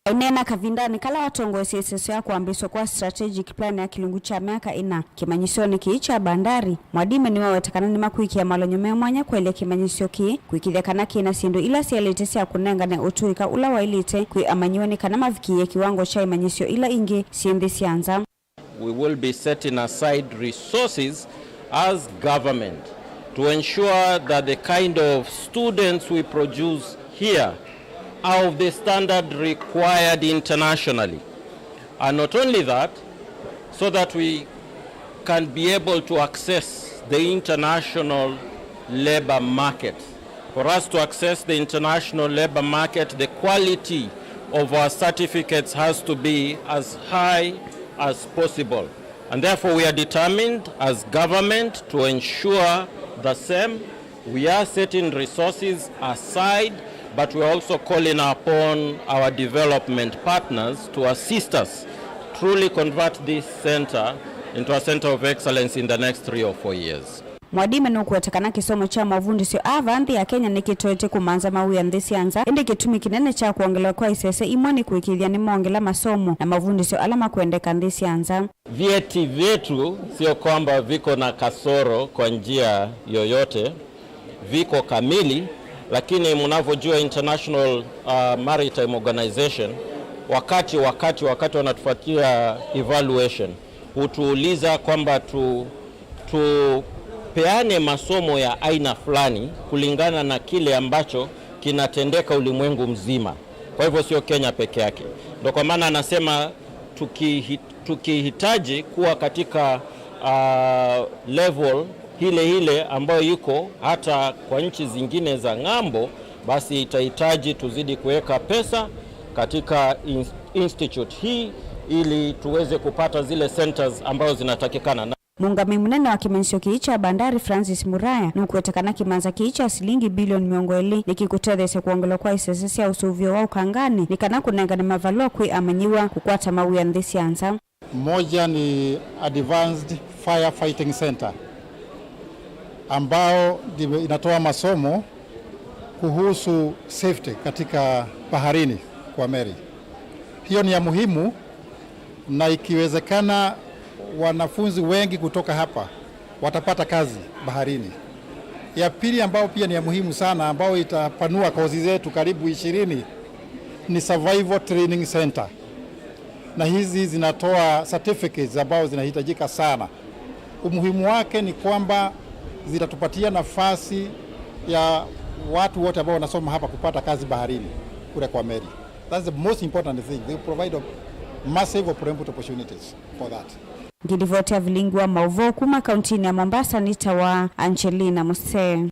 Aineena kavindanĩ kala watongoesye ĩseso ya kwambĩĩswa kwa strategic plan ya kĩlungu kya myaka ĩna kĩmanyĩsyonĩ kĩĩ kya Bandari, Mwadime nĩwaweta kana nĩmakwĩkĩa malony'o me mwanya kũelya kĩmanyĩsyo kĩĩ, kũĩkĩĩthya kana kĩna syĩndũ ila syaĩlĩte sya kũnengane ũtũĩka ũla waĩlĩte kwĩ amanyĩw'a nĩ kana mavikĩĩe kĩwango kya imanyĩsyo ila ingĩ syĩ nthĩ sya nza. We will be setting aside resources as government to ensure that the kind of students we produce here are of the standard required internationally. And not only that, so that we can be able to access the international labor market. For us to access the international labor market, the quality of our certificates has to be as high as possible. And therefore, we are determined as government to ensure the same. We are setting resources aside, but we are also calling upon our development partners to assist us truly convert this center into a center of excellence in the next three or four years. Mwadime nũkũweta kana kĩsomo kya mavundĩsyo aa vaa nthĩ ya Kenya nĩkĩtoetye kũmanza mawĩa nthĩ sya nza, ĩndĩ kĩtumi kĩnene kya kwongelewa kwa isese imwe nĩ kũĩkĩĩthya nĩmongela masomo na mavundĩsyo ala makwendeka nthĩ sya nza. Vyeti vyetu sio kwamba viko na kasoro kwa njia yoyote, viko kamili, lakini mnavyojua International, uh, Maritime Organization, wakati, wakati, wakati wanatupatia evaluation, hutuuliza kwamba tu, tupeane masomo ya aina fulani kulingana na kile ambacho kinatendeka ulimwengu mzima. Kwa hivyo sio Kenya peke yake. Ndio kwa maana anasema tukihi-, tukihitaji kuwa katika, ah, level ile ile ambayo iko hata kwa nchi zingine za ng'ambo, basi itahitaji tuzidi kuweka pesa katika ins-, institute hii ili tuweze kupata zile centers ambazo zinatakikana. Mũũngamĩi mũnene wa kĩmanyĩsyo kĩĩ kya Bandari, Francis Muraya, nũkũweta kana kĩmanza kĩĩ kya silingi bilioni mĩongo ĩlĩ nĩkĩkũtetheesya kwongelwa kwa isese sya ũsũvĩo wa ũkanganĩ nĩ kana kũnengane mavalũa kwĩ amanyĩw'a kũkwata mawĩa nthĩ sya nza. Moja ni Advanced Firefighting Center, ambao ndi-, inatoa masomo kuhusu safety katika baharini kwa meli. Hiyo ni ya muhimu, na ikiwezekana wanafunzi wengi kutoka hapa watapata kazi baharini. Ya pili, ambayo pia ni ya muhimu sana, ambayo itapanua kozi zetu karibu ishirini, ni Survival Training Center. Na hizi zinatoa certificates ambazo zinahitajika sana. Umuhimu wake ni kwamba zitatupatia nafasi ya watu wote ambao wanasoma hapa kupata kazi baharini kule kwa meli. That's the most important thing. They provide a massive employment opportunities for that. Ngĩlivoti ya vilingi wa maũvoo kuma kauntinĩ ya Mombasa nĩ ta wa Angelina Musee.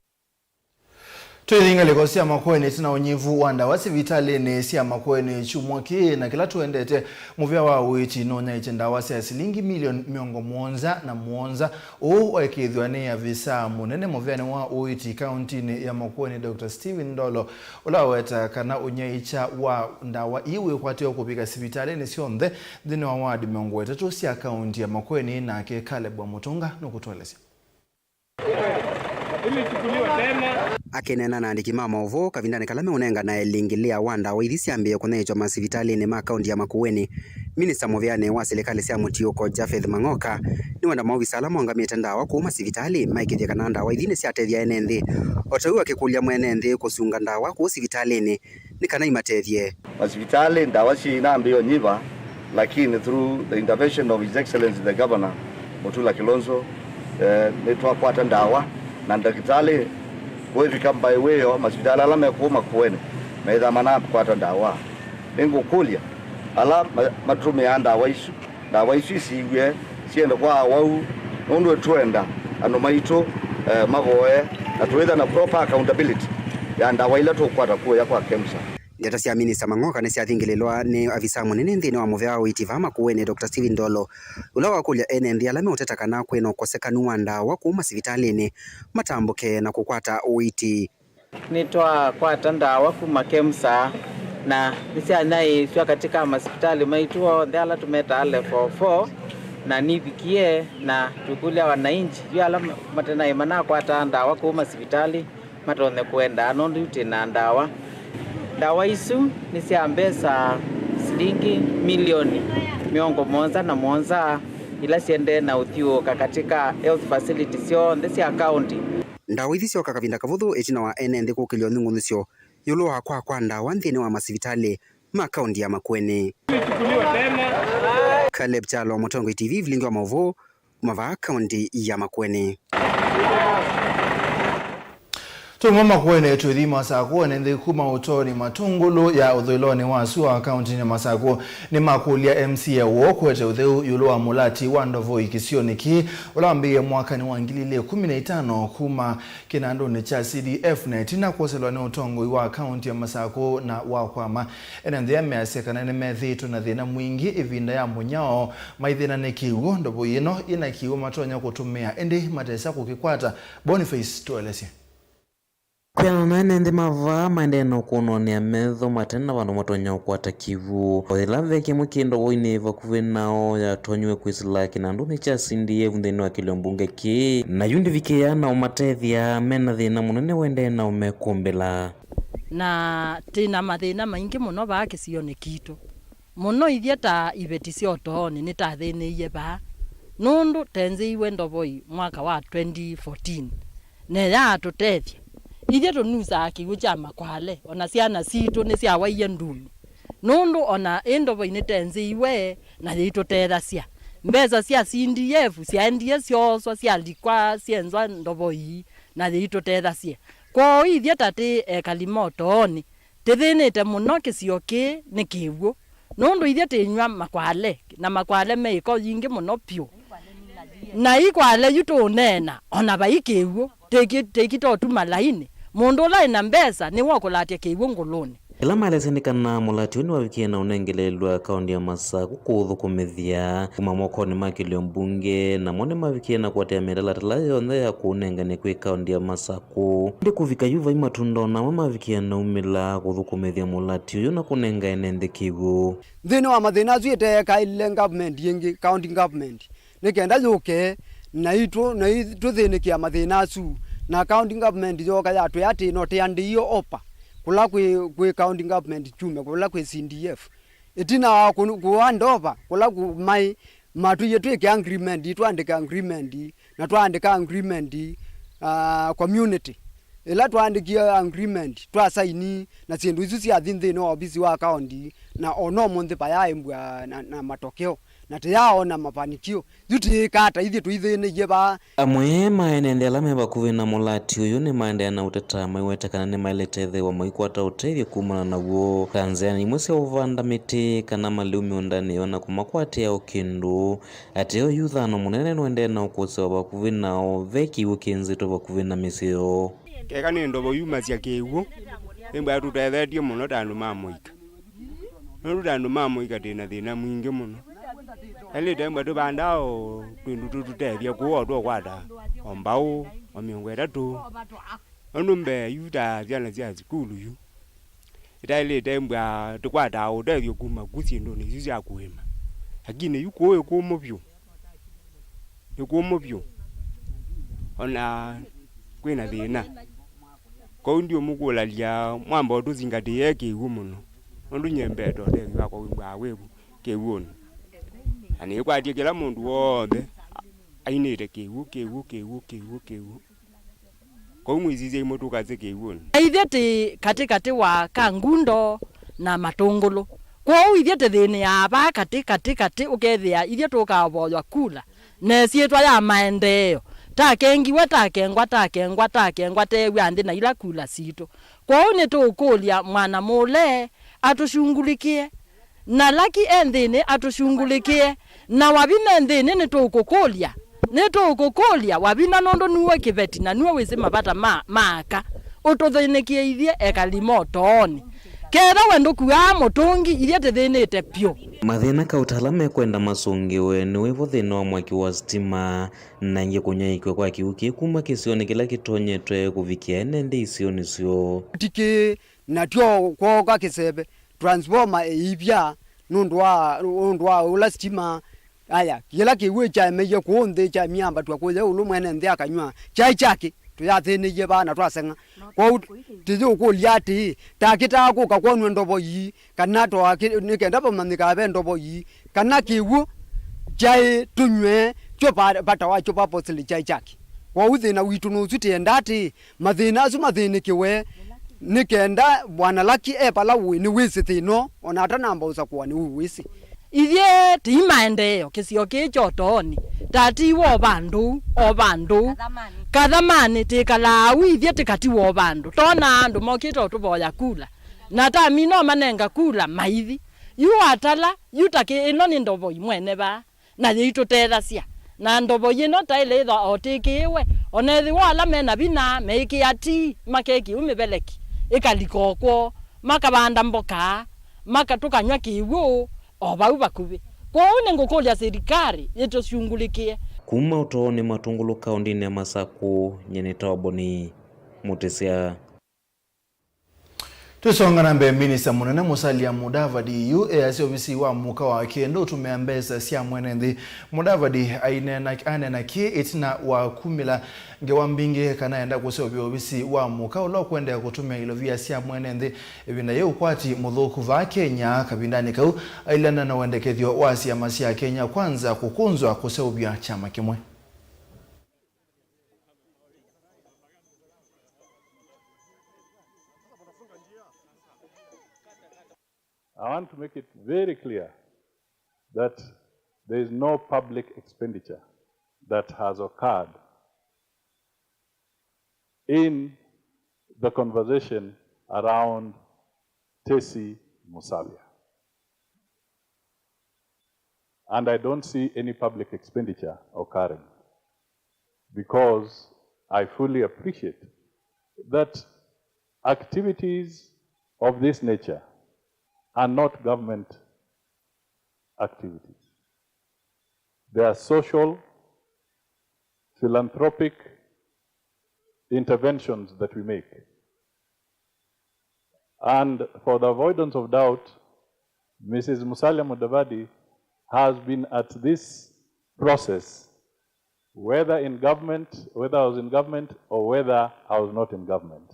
Twĩthi ngalĩko sya Makueni, ĩtina ũnyivu wa ndawa sivitalĩnĩ sya Makueni kyumwa kĩĩ na kĩla tũendete, mũvĩa wa ũiiti nũnyaĩĩkye ndawa sya silingi milioni mĩongo mũonza na mũonza. Ũu waĩkĩĩthw'a nĩ avisa mũnene mũvĩanĩ wa ũiiti kauntinĩ ya Makueni, Doctor Stephen Ndolo, ũla waweta kana ũnyaĩĩkya wa ndawa ii wĩkwatĩwe kũvika sivitalĩnĩ syonthe nthĩnĩ wa wadi mĩongo ĩtatũ sya kaunti ya Makueni, nake Caleb wa Mũtũnga nũkũtũelesya. Akĩneena na andĩki ma maũvoo kavindanĩ kala meũnenganae lĩngĩlĩa wa ndawa ithi syambĩĩe kũnyaĩĩkya masivitalĩnĩ ma kaunti ya Makueni, minista mũvĩanĩ wa silikalĩ sya mũtiũko Japheth Mang'oka nĩwenda maovisa ala maũngamĩte ndawa kũu masivitalĩ maĩkĩĩthye kana ndawa ithi nĩsyatethya ene nthĩ, o ta ũu akĩkũlya mwene nthĩ kũsunga ndawa kũu sivitalĩnĩ nĩ kana imatethye. Masivitalĩ ndawa syĩinambĩĩa ũnyiva, lakini through the intervention of His Excellency the Governor, Mutula Kilonzo, eh, nĩtwakwata ndawa, na ndakĩtalĩ kũĩvika mbaĩ wĩoo, masivitalĩ ala me kũu Makueni methĩwa manakwata ndawa. Nĩngũkũlya ala ma-, matũmĩaa ndawa isu, ndawa isu isiw'e syende kwa awau, nũndũ twenda andũ maitũ, eh, mavoe na tũĩtha na proper accountability ya ndawa ila tũkwata kuoya kwa KEMSA. Ndeto sya minista Mang'oka nĩsyathingĩlĩlwa nĩ avisa mũnene nthĩnĩ wa mũvĩa wa ũiiti vaa Makueni, Doctor Stephen Ndolo, ũla wakũlya ene nthĩ ala meũteta kana kwĩ na ũkosekanu wa ndawa kũu masivitalĩnĩ matambũke na kũkwata ũiiti. Nĩtwakwata ndawa kuma KEMSA na nĩsyanyaĩĩsw'a katĩ ka masivitalĩ maitũ onthe ala tũmetaa level four, na nivikie na tũkũlya wananchi yu ala ma-, matenaĩ manakwataa ndawa kũu masivitalĩ matonye kũendaa, nũndũ yu twĩ na ndawa. Ndawa isu nĩ sya mbesa Silingi milioni mĩongo mũonza na mũonza ila siendee na ũthyũũka katika health facilities syonthe sya kaunti. Ndawa ithi syoka kavinda kavũthũ ĩtina wa ene nthĩ kũkĩlya ũnyung'unĩsyo ĩũlũ wa kwaa kwa ndawa nthĩnĩ wa masivitalĩ ma kaunti ya Makueni. Caleb Kyalo, Mũtongoi T V, vilingi wa maũvoo, kuma vaa kaunti ya Makueni. Tuma Makueni tũithi Masakũ, ene nthĩ kuma ũtoonĩ Matũngũlũ ya ũthũĩlonĩ wa sua kauntinĩ ya Masakũ nĩmakũlya M C A woo kũete ũtheu ĩũlũ wa mũlati wa ndovoi kĩsionĩ kĩĩ ũla wambĩĩe mwakanĩ wa ngili ilĩ ikũmi na itano kuma kĩnandũnĩ kya C D F na ĩtina kwoselwa nĩ ũtongoi wa kaunti ya Masakũ na wa kwama. Ene nthĩ aa measya kana nĩmethĩĩtwe na thĩna mwingĩ ĩvinda ya mũnyao maithĩna nĩ kĩw'ũ. Ndovoi ĩno yĩna kĩw'ũ matonya kũtũmĩa ĩndĩ matesa kũkĩkwata. Boniface tũelesye. Kwĩanana na ene nthĩ ma vaa maendee na ũkũnwanĩa metho mate na vandũ matonya ũkwata kĩw'ũ. O yĩla ve kĩmwe kĩ ndovoinĩ vakuvĩ nao yatonyiwe kwĩsĩla kĩnandũnĩ kya C D F nthĩnĩ wa kĩlio mbunge kĩĩ, na yu ndĩvikĩĩa na ũmatethya mena thĩna mũnene wendee na ũmekũmbĩla. Na twĩ na mathĩna maingĩ mũno vaa kĩsionĩ kitũ. Mũno ithyĩ ta iveti sya ũtoonĩ nĩtathĩnĩie vaa, nũndũ tenzĩiwe ndovoi mwaka wa twenty fourteen, na yaatũtethya. Ithyĩ tũnusaa kĩw'ũ kya makwale, o na syana sitũ nĩsyawaie ndumi, nũndũ o na ĩ ndovoi nĩtenzĩiwe na yĩitũtethasya. Mbesa sya C D F syaendie syooswa, syalikwa, syenzwa ndovoi, na yĩitũtethasya. Kwoou ithyĩ ta twĩ ekali ma ũtoonĩ, tĩthĩnĩte mũno kĩsio kĩĩ nĩ kĩw'ũ, nũndũ ithyĩ tĩnyw'a makwale, na makwale me ĩko yingĩ mũno vyũ. Na ikwale yu tũũneena, o na vai kĩw'ũ, tĩki-, tĩkitotuma lainĩ. Mũndũ ũla ena mbesa nĩwe ũkũlatya kĩw'ũ ngũlũnĩ. Ĩla maelesya nĩ kana mũlati ũyũ nĩwavikie na ũnengeleelw'a kaunti ya Masakũ kũũthũkũmĩthya kuma mokonĩ ma kĩlio mbunge, namo nĩmavikie na kũatĩĩa mĩtalatala yonthe ya kũũnengane kwĩ kaunti ya Masakũ. Ĩndĩ kũvika yu vai matunda o namwe mavikie na umĩla kũthũkũmĩthya mũlati ũyũ na kũnenga ene nthĩ kĩw'ũ. Nthĩnĩ wa mathĩna asu ĩteekaĩlile government ĩngĩ, county government, nĩ kenda yũke naitũ, naitũthĩnĩkĩa mathĩna asu, na county government yooka yatwĩa atĩ no tĩandĩie opa kũla kwĩ, kwĩ county government kyumya kũla kwĩ C D F. Ĩtina wa kũ-, kũandova kũla kũ-, maĩ, matwĩie twĩke agreement, twaandĩka agreement, na twaandĩka agreement, ah, community. Ĩla twaandĩkie agreement, twasaini, na syĩndũ isu syathi nthĩnĩ wa ovisi wa kaunti, na o na ũmũnthĩ vayaaĩmbw'a na, na matokeo, na tĩyaaona mafanikio. Yu tĩĩka ata ithyĩ tũithĩnĩie vaa? Amwe ma ene nthĩ ala me vakuvĩ na mũlati ũyũ nĩmaendeea na ũteta maiweta kana nĩmaĩlĩte ĩthĩwa maikwata ũtethyo kumana naw'o, ta nzĩanĩ imwe sya ũvanda mĩtĩ kana malĩu mĩũndanĩ yoo na kũmakwatĩao kĩndũ. Ateo yu thano mũnene nũendee na ũkũsĩwa vakuvĩ nao ve kĩw'ũ kĩ nzito vakuvĩ na mĩsyĩ yoo. Keka nĩ ndovo yumasya kĩw'ũ, nĩmbwa tũtethetye mũno ta andũ ma mũika. Nũndũ ta andũ ma mũika twĩ na thĩna mwingĩ mũno. Ĩndĩ tembwa tũvandaa o twĩndũ tũtũtethya kũu o tũkwata o mbaũ o mĩongo ĩtatũ. Nũndũ mbee yu ta syana sya sukulu yu, itaĩlĩte mbwa tũkwataa ũtethyo kuma ku syĩndũnĩ isu sya kũĩma. Lakini yu kũũ ĩ kũmũ vyũ. Nĩ kũmũ vyũ. O na kwĩ na thĩna. Kwoou ndiũmũkũlalya mwamba ũtũzingatĩĩe kĩw'ũ mũno, nũndũ nyie mbete ũtethyo wakwa wĩmbwaa wĩ vu kĩw'ũnĩ. Na nĩkwatye kĩla mũndũ w'onthe ainĩte kĩw'ũ, kĩw'ũ, kĩw'ũ, kĩw'ũ, kĩw'ũ. Kwoou mwĩsisye imwe tũkasye kĩw'ũnĩ. Na ithyĩ tĩ katĩkatĩ wa Kangundo na Matũngũlũ. Kwoou ithyĩ tĩthĩnĩaa vaa katĩ, katĩ, katĩ, ũkethĩa ithyĩ tũkaovoywa kula na ĩsyĩtwa ya maendeeo. Takengiwe, takengwa, takengwa, takengwa, teew'a nthĩ na ila kula sitũ. Kwoou nĩtũũkũlya mwana mũle atũshungulikĩe, na Lucky e nthĩnĩ atũshungulikĩe, na Wavina e nthĩnĩ nĩtũũkũkũlya, nĩtũũkũkũlya Wavina, nũndũ nue kĩveti na nue wĩsĩ mavata ma, ma aka. Ũtũthĩnĩkĩe ithyĩ ekali ma ũtoonĩ. Ketha we ndũkuaa mũtũngi, ithyĩ tĩthĩnĩte vyũ. Mathĩna kauta ala mekwenda masũngĩwe nĩ wĩvo thĩna wa mwaki wa sitima, na ĩngĩ kũnyaĩĩkw'a kwa kĩw'ũ kĩĩ kuma kĩsionĩ kĩla kĩtonyetwe kũvikĩa ene nthĩ isionĩ syoo. Tikĩ, na tyo kwooka kĩseve, transformer ĩivya nũndũ wa, nũndũ wa ũla sitima. Aya, kĩla kĩw'ũ kyaemeie kũũ nthĩ, kyamyambatw'a kũya ĩũlũ, mwene nthĩ akanyw'a kyaĩ kyakĩ. Tũyathĩnĩie vaa na twaseng'a. Kwoou tũyũkũlya atĩĩ, takĩtaa kũka kwonw'a ndovo ii, kana twakĩ-, nĩ kenda vamanyĩkaa ve ndovo ii, kana kĩw'ũ kyaĩ tũnyw'e kyo va-, vata wakyo purposely kyaĩ kyakĩ. Kwoou thĩna witũ nũsu, tĩenda atĩĩ, mathĩna asu mathĩnĩkĩwe, nĩ kenda Bwana Lucky e vala ũĩ nĩwĩsĩ thĩna ũũ, o na atanamba ũsakũa nĩwĩwĩsĩ. Ithyĩ tĩi maendeeo kĩsio kĩĩ kya ũtoonĩ, tatiiwe o vandũ, o vandũ. Kathamanĩ. Kathamanĩ, tĩkalaa au ithyĩ tĩkatiwa o vandũ. Tonaa andũ mokĩte ũtũvoya kula. Na tamina ũmanenga kula, maithi. Yu watala, yu ta kĩ, ĩno nĩ ndovoi mwene vaa, na yĩitũtethasya. Na ndovoi ĩno taĩle ĩthwa o tĩkĩĩwe, o na ethĩwa ala me na vinya meĩkĩa ti, makekĩu mĩveleki, ĩkalika o kwoo, makavanda mboka, maka-, tũkanyw'a kĩw'ũ, o vau vakuvĩ. Kwoou nĩngũkũlya silikalĩ yĩtũsyungulĩkĩe. Kuma ũtoonĩ Matũngũlũ kaũndĩnĩ ya Masakũ, nyie nĩtawa Boni Mũtĩsya. Tũisonga na mbee, Minista Mũnene Musalia Mudavadi yu easya ovisi wa mũka wake ndũtũmĩa mbesa sya mwene nthĩ. Mudavadi aineena, aneena kĩĩ ĩtina wa kumĩla ngewa mbingĩ kana enda kũseũvya ovisi wa mũka ũla ũkũendeea kũtũmĩa ilovia sya mwene nthĩ. Ĩvinda yĩ ũkwati mũthũku vaa Kenya, kavindanĩ kau ailana na wendekethyo wa syama sya Kenya Kwanza kũkũnzwa kũseũvya kyama kĩmwe. I want to make it very clear that there is no public expenditure that has occurred in the conversation around Tesi Musalia. And I don't see any public expenditure occurring because I fully appreciate that activities of this nature are not government activities. They are social, philanthropic interventions that we make. And for the avoidance of doubt, Missus Musalia Mudavadi has been at this process, whether in government, whether I was in government or whether I was not in government.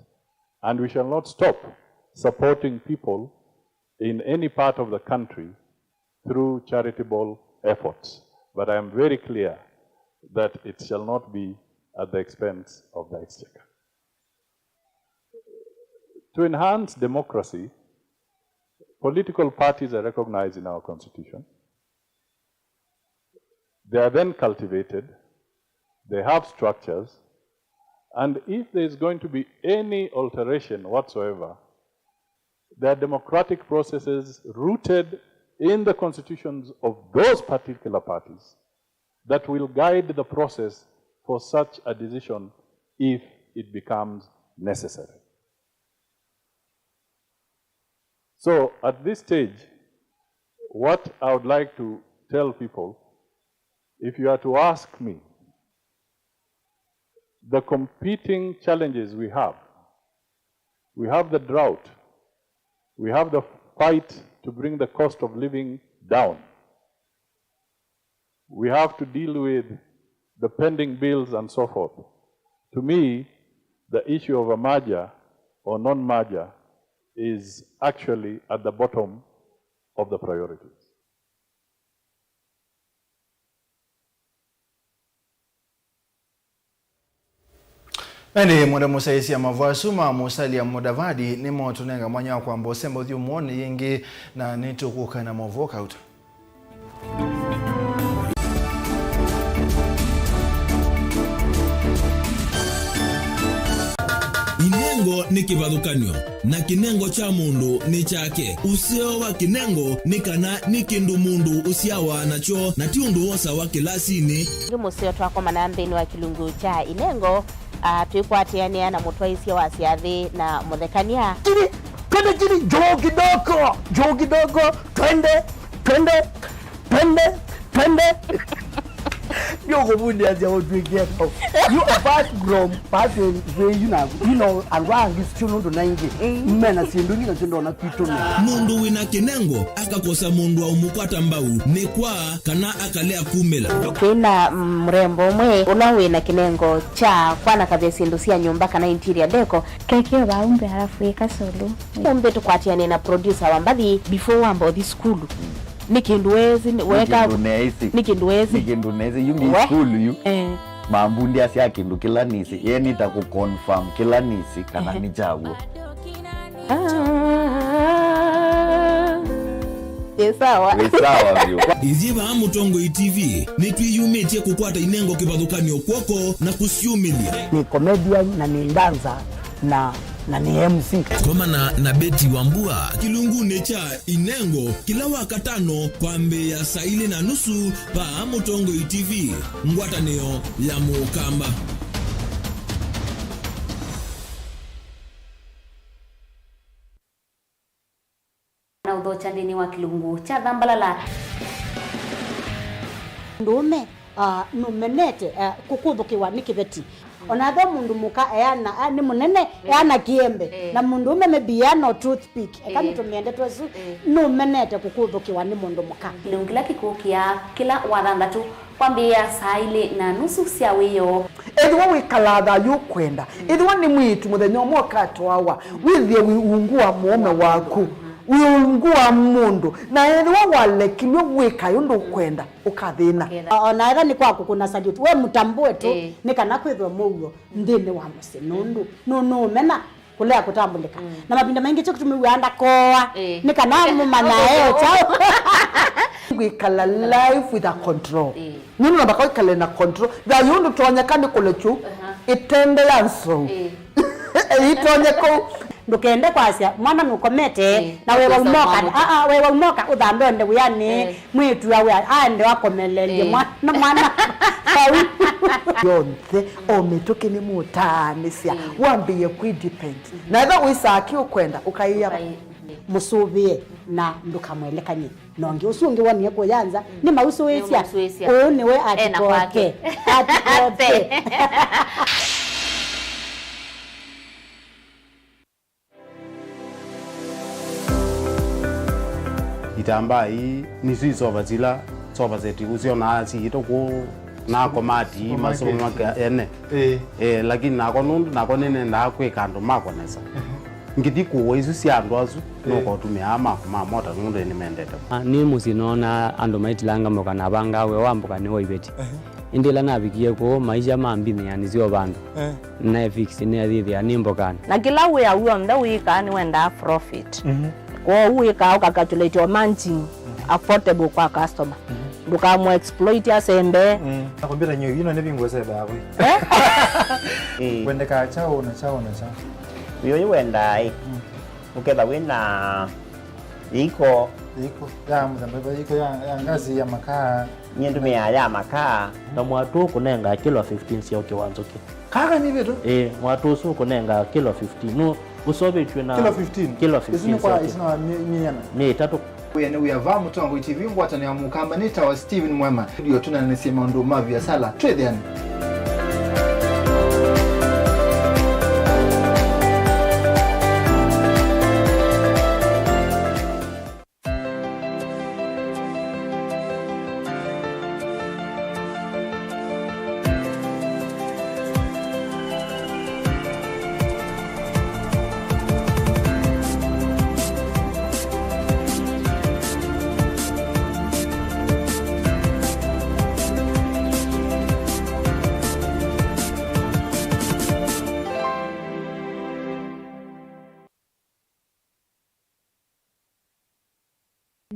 And we shall not stop supporting people in any part of the country through charitable efforts. But I am very clear that it shall not be at the expense of the exchequer. To enhance democracy, political parties are recognized in our constitution. They are then cultivated, they have structures, and if there is going to be any alteration whatsoever, there are democratic processes rooted in the constitutions of those particular parties that will guide the process for such a decision if it becomes necessary. So, at this stage, what I would like to tell people, if you are to ask me, the competing challenges we have, we have the drought, we have the fight to bring the cost of living down, we have to deal with the pending bills and so forth. To me, the issue of a merger or non-merger is actually at the bottom of the priorities. Na ĩndĩ mwenda mũsyaĩĩsya mavũ asu ma Musalia Mudavadi nĩmotũnenga mwanya wa kwamba ũsemba ũthyũmũonĩ yĩngĩ, na nĩtũkũka na maũvoo kauta. Inengo nĩ kĩvathũkany'o, na kĩnengo kya mũndũ nĩ kyake. Ũseo wa kĩnengo nĩ kana nĩ kĩndũ mũndũ ũsyawa nakyo, na ti ũndũ wosawa kĩlasinĩ. Nĩ mũseo twakomana nthĩnĩ wa kĩlungu kya inengo, ah, twĩkwatĩanĩa na mũtwaĩsya wa syathĩ na mũthekany'a. Chini, twende chini, juu kidogo, juu kidogo, twende, twende, twende, twende. Nĩũkũvundĩasya ũtw'ĩkie kau. You apart from passing through you na, you know, andũ angĩ sio nũndũ na ingĩ. Mm. Mena syĩndũ ingĩ nasyo ndona kwitũ nĩ. Mũndũ wĩ na kĩnengo akakosa mũndũ wa ũmũkwata mbau nĩ kwa kana akalea kumĩla. Twĩ na, mm, mũrembo ũmwe ũla wĩ na kĩnengo kya kwanakavya syĩndũ sya nyũmba kana interior deco. Keke vau mbee alafu ĩka solo. Ũmbĩ tũkwatĩanĩe na producer wa mbathi before wamba ũthi sukulu. Nĩ kĩndũ weesĩ, nĩ, nĩ weka, kĩndũ neesĩ. Nĩ kĩndũ weesĩ. Nĩ kĩndũ neesĩ, yu ngĩ we sukulu yu. Eh. Mambundĩasya kĩndũ kĩla nĩsĩ. Ye nĩta kũ confirm kĩla nĩsĩ kana, ehe, nĩ kyaw'o. Ah, ĩ sawa. Wĩ sawa vyũ. Ithyĩ vaa Mũtongoi T V nĩtwĩyumĩtye kũkwata inengo kĩvathũkany'o kw'oko na kũsyumĩlya. Nĩ comedian na nĩ dancer na, na nĩ M C. Komana na Betty Wambua kĩlungunĩ kya Inengo kĩla Wakatano kwambĩĩa saa ilĩ na nusu vaa Mũtongoi T V, ngwatanĩo ya Mũkamba. Na ũthokya nthĩnĩ wa kĩlungu kya Thambalala. Mũndũũme, ah, nũmenete, ah, kũkũthũkĩwa nĩ kĩveti. Ona ethĩwa mũndũ mũka eana, ah, nĩ mũnene, eh, eana kĩembe, eh, na mũndũũme maybe eana o toothpick, eka, eh, nĩtũmĩende twesu, eh, nũmenete kũkũthũkĩwa nĩ mũndũ mũka. Kĩlungu kĩla kĩkũkĩa kĩla Wathanthatũ kwambĩĩa saa ilĩ na nusu sya wĩoo. Ethĩwa wĩkalaa thayũ ũkwenda, mm, ethĩwa nĩ mwĩĩtu mũthenya ũmwe ũkatwawa, mm, wĩthĩe wĩ ungu wa mũũme waku, mm, wĩ ungu wa mũndũ, na ethĩwa walekilw'e wĩkae ũndũ ũkwenda, ũkathĩna. Ũkethĩa. O-, ona ethĩwa nĩ kwa kũkũna salute, we mũtambũe tu, ĩĩ, nĩ kana kwĩthwe mũuo nthĩnĩ wa mũsyĩ, nũndũ nũ-, nũũmena kũlea kũtambũlĩka. Mm. Na mavinda maingĩ kyo kĩtumi wĩaa ndakoa, ĩĩ, nĩ kana mũmanyae o kyaũ. Kwĩkala life with a control. Ĩĩ. Nũndũ namba kwa ĩkale na control. Thayũ ũndũ tonyeka nĩ kũlekyu, aha, ĩtende ya nsou. Ĩĩ. Ĩtonye kũu. Ndũkende kwasya mwana nũkomete, ĩĩ, na wewa ũkĩsa umoka. Mwana. Aa, wewa umoka ũthandonde wĩanĩ. Ĩĩ. Mwĩĩtu awe aende akomelelye, ĩĩ, mwana, mwana vau. Yonthe, o mĩtũkĩ nĩmũtaanĩsya, ĩĩ, wambĩĩe kwĩ depend. Mhm. Na ethĩwa wĩsaa kĩ ũkwenda, ũkaĩa. Ũkai-, mhm, mũsũvĩe na ndũkamwelekany'e na ũngĩ. Ũsu ũngĩ wonie kũya nza, mm, nĩ mausũĩsya. Nĩ mausũĩsya. Ũũ nĩwe ena atikote. Kwake. Atikote. Itambaa ii nĩsyo isova sila sofa set ũsyonaa siĩtwe kũu na komati, supermarket, masomo make ene. Ĩĩ. Eh, lakini nakwa nũndũ nakwa nĩnendaa kwĩka andũ makwa nesa. Ehe. Ngĩthi kũũa isu sya andũ asu, ĩĩ, nũkotũmĩaa maku ma mota nũndũ nĩmendete. Ah, nĩ mũsyĩ noonaa andũ maitilanga mboka na vangaa wĩa wa mboka nĩ wa iveti. Ehe. Ĩndĩ ĩla navikie kũu, maisha mambinĩanĩsya o vandũ. Eh. Naefix nĩathĩthĩa nĩ mbokanĩ. Na kĩla wĩa w'onthe wĩkaa nĩwendaa profit. Mhm. Kwoou wĩkaa ũkacalculate o margin, mhm, affordable kwa customer. Mhm. Ndũkamũ exploit asembe. Mm. Na kompyuta nyo ino nĩ vingu sebe hapo. Eh? Eh. Wendekaa chao na chao na chao. Wĩũyũ wendaa ĩ. Mm. Ũketha wĩna iko. Iko ya mũthemba, iko ya, ya ngazi ya makaa. Nyie ndũmĩaa ya makaa. Na mwatũ ũkũnengaa kilo fifteen sya ũkĩ wa nzũkĩ. Kaka nĩ vitu? Ĩĩ, mwatũ ũsu ũkũnengaa kilo fifteen. Nũ ũsovĩtw'e na kilo fifteen? Kilo fifteen. Isu nĩ kwa sya ũkĩ. Isu na mi-, mĩana? Mĩ ĩtatũ. Wĩa nĩ wĩa va Mũtongoi T V, ngwatanĩo ya Mũkamba, nĩ tawa Steven Mwema. Ndio tũnanĩsye maũndũ ma viasala. Twĩthĩane.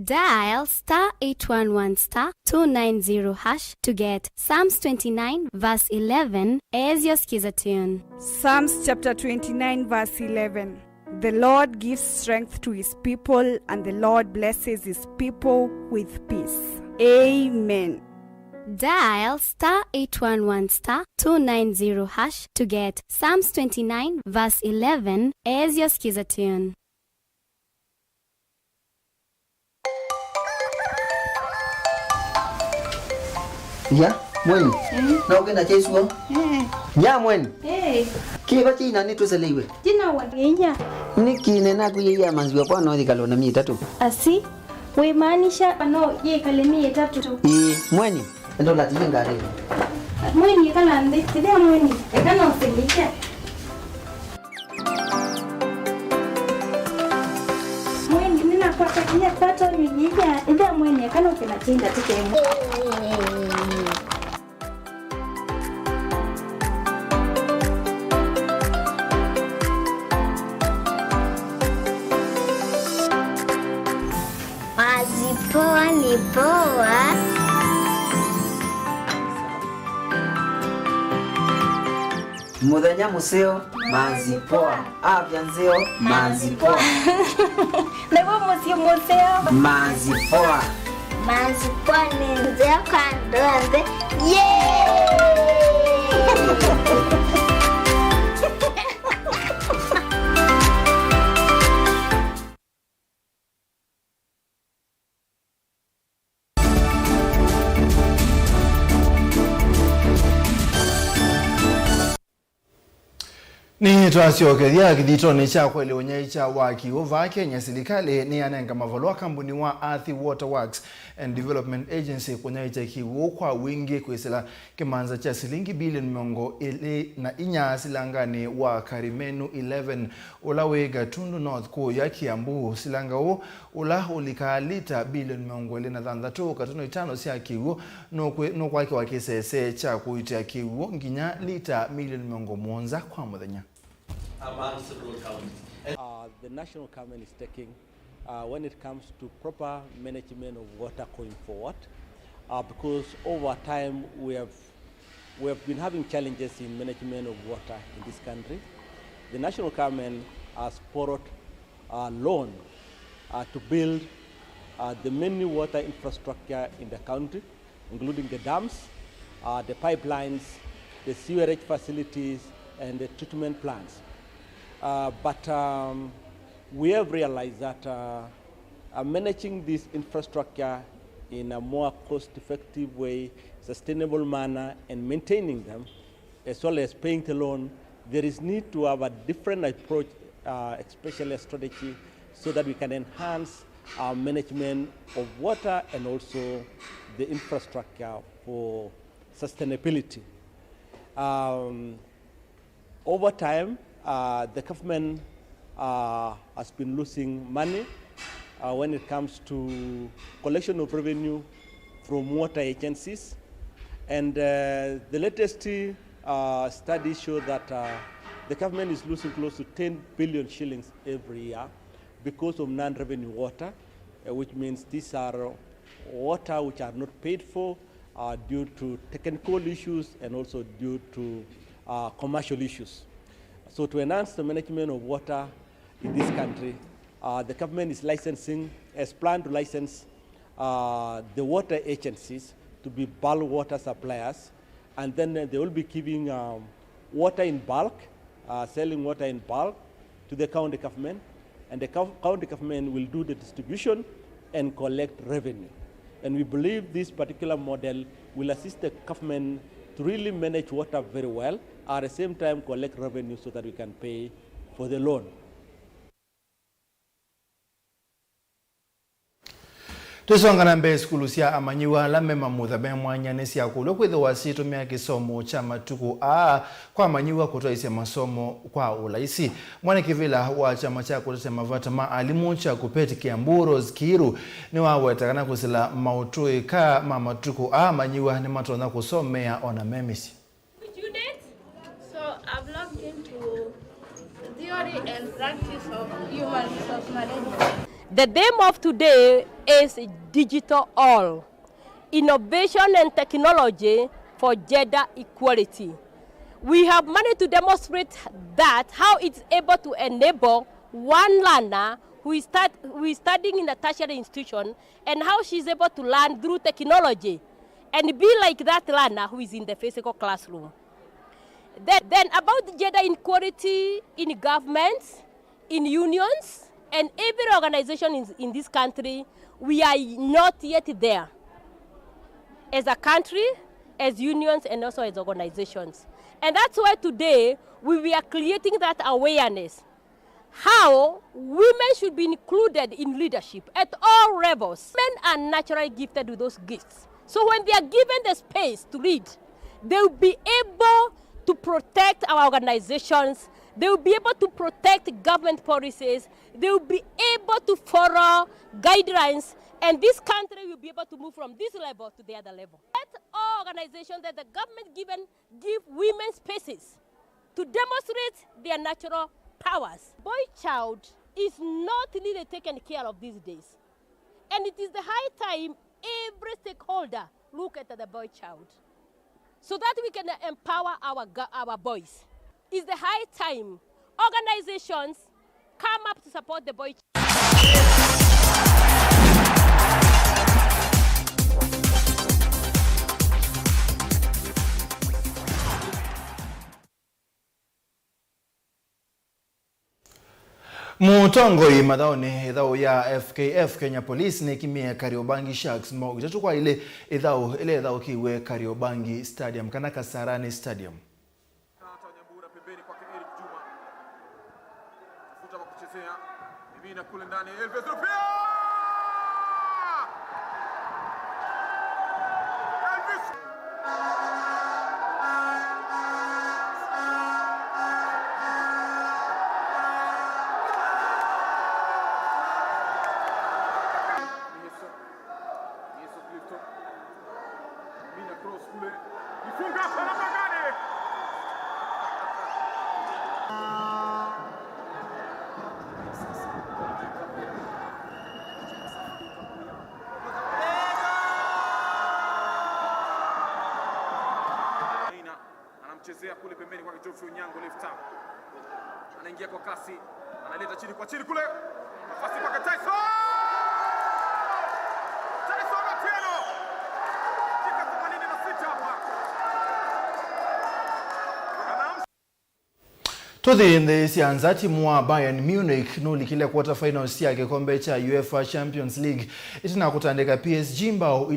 Dial star eight one one star two nine zero hash to get Psalms twenty-nine verse eleven as your skiza tune. Psalms chapter twenty-nine verse eleven. The Lord gives strength to his people, and the Lord blesses his people with peace. Amen. Dial star eight one one star two nine zero hash to get Psalms twenty-nine verse eleven as your skiza tune. Yeah. Mweni, mm, no kwĩna kĩsuo? Eh. Nya mweni. Eh. Kĩva kĩina nĩtũseleiwe? Tina wa ngeia. Nĩkĩ nĩnakwĩie manziwa kwa no yĩkalo na myei ĩtatũ? Asi, wĩmaanisha no yĩkale myei ĩtatũ? Ĩĩ, mweni. Endo la tili ngari. Mweni, ĩkala nthĩ. Tithia mweni. Eka no sĩlĩkya. Mweni, nĩnakwata kĩnya kwata mĩnyĩnya, ĩthĩa mweni, eka no kĩna kĩnda tũkemwe. Manzi poa nĩ poa. Mũthenya mũseo, manzi poa. Afya nzeo, manzi poa. Nĩguo mũsyĩ mũseo. Manzi poa. Manzi poa nĩ nzeo kwa andũ onthe. Yay! Nĩtwasyokethya kĩthitonĩ kya kwaĩlya ũnyaĩĩkya wa kĩw'ũ vaa Kenya. Silikalĩ nĩyanenga mavalũa kambuni wa Athi Water Works and Development Agency kũnyaĩĩkya kĩw'ũ kwa wingĩ kwĩsĩla kĩmanza kya silingi bilioni mĩongo ĩlĩ na inya silanganĩ wa Karimenu eleven, ũla wĩ Gatundu North kũũya Kiambu. Silanga ũũ ũla ũlikaa lita bilioni mĩongo ĩlĩ na thanthatũ katono itano sya kĩw'ũ nũkwĩ-, nũkwakĩwa kĩsese kya kũitĩa kĩw'ũ nginya lita milioni mĩongo mũonza kwa mũthenya. Among several counties. Uh, the national government is taking, uh, when it comes to proper management of water going forward, uh, because over time we have, we have been having challenges in management of water in this country. The national government has borrowed, uh, loan, uh, to build, uh, the many water infrastructure in the country, including the dams, uh, the pipelines, the sewerage facilities, and the treatment plants. Uh, but, um, we have realized that, uh, uh, managing this infrastructure in a more cost-effective way, sustainable manner, and maintaining them as well as paying the loan, there is need to have a different approach, uh, especially a strategy, so that we can enhance our management of water and also the infrastructure for sustainability. Um, over time, uh, the government, uh, has been losing money, uh, when it comes to collection of revenue from water agencies. And, uh, the latest, uh, studies show that, uh, the government is losing close to ten billion shillings every year because of non-revenue water, uh, which means these are water which are not paid for, uh, due to technical issues and also due to, uh, commercial issues. So to enhance the management of water in this country, uh, the government is licensing, has planned to license, uh, the water agencies to be bulk water suppliers, and then, uh, they will be giving, um, water in bulk, uh, selling water in bulk to the county government, and the cou-, county government will do the distribution and collect revenue. And we believe this particular model will assist the government to really manage water very well, at the same time collect revenue so that we can pay for the loan. Tũisonga na mbee, sukulu sya amanyĩw'a ala me mamutha me mwanya nĩsyakũlw'a kwĩthĩwa syĩtũmĩa kĩsomo kya matukũ aa kwa amanyĩw'a kũtwaĩsya masomo kwa ũlaisi. Mwene kĩvĩla wa kyama kya kũtetea mavata ma alimũ kya KUPPET Kiambu, Rose Kiiru, nĩwaweta kana kwĩsĩla maũtũĩka ma matukũ aa, amanyĩw'a nĩmatonya kũsomea o na me mĩsyĩ. Students, so I've logged into theory and practice of human resource management. The theme of today is digital all, innovation and technology for gender equality. We have managed to demonstrate that how it's able to enable one learner who is start-, who is studying in a tertiary institution and how she is able to learn through technology and be like that learner who is in the physical classroom. Then, then about gender inequality in governments, in unions, and every organization in, in this country, we are not yet there. As a country, as unions and also as organizations. And that's why today we were creating that awareness how women should be included in leadership at all levels. Men are naturally gifted with those gifts. So when they are given the space to lead, they will be able to protect our organizations, they will be able to protect government policies, they will be able to follow guidelines, and this country will be able to move from this level to the other level. Let all organizations that the government given give women spaces to demonstrate their natural powers. Boy child is not really taken care of these days. And it is the high time every stakeholder look at the boy child so that we can empower our, our boys. It's the high time organizations come up to support the boy child. Mũtongoi mathaũnĩ ĩthaũ ya F K F Kenya Police nĩkimie Kariobangi Sharks mbaũ itatũ kwa ilĩ, ĩthaũ ĩla ĩthaũkĩiwe Kariobangi Stadium kana Kasarani Stadium. Tata Nyambura pembeni kwake Eric Juma. Tafuta wa kuchezea. Mimina kule ndani. Elvis Rupia! Elvis! Yesu. Yesu Kristo. Mina cross kule. Ifunga hapa namna gani? Anamchezea kule pembeni kwake Geoffrey Onyango, left arm. Anaingia kwa kasi, analeta chini kwa chini kule. Nafasi kwake Tyson! Tyson Otieno! Dakika themanini na sita hapa. Anam- Tũthi nthĩ sya nza, timu wa Bayern Munich nũlikile quarter finals sya kĩkombe kya UEFA Champions League ĩtina kũtandĩka P S G mbao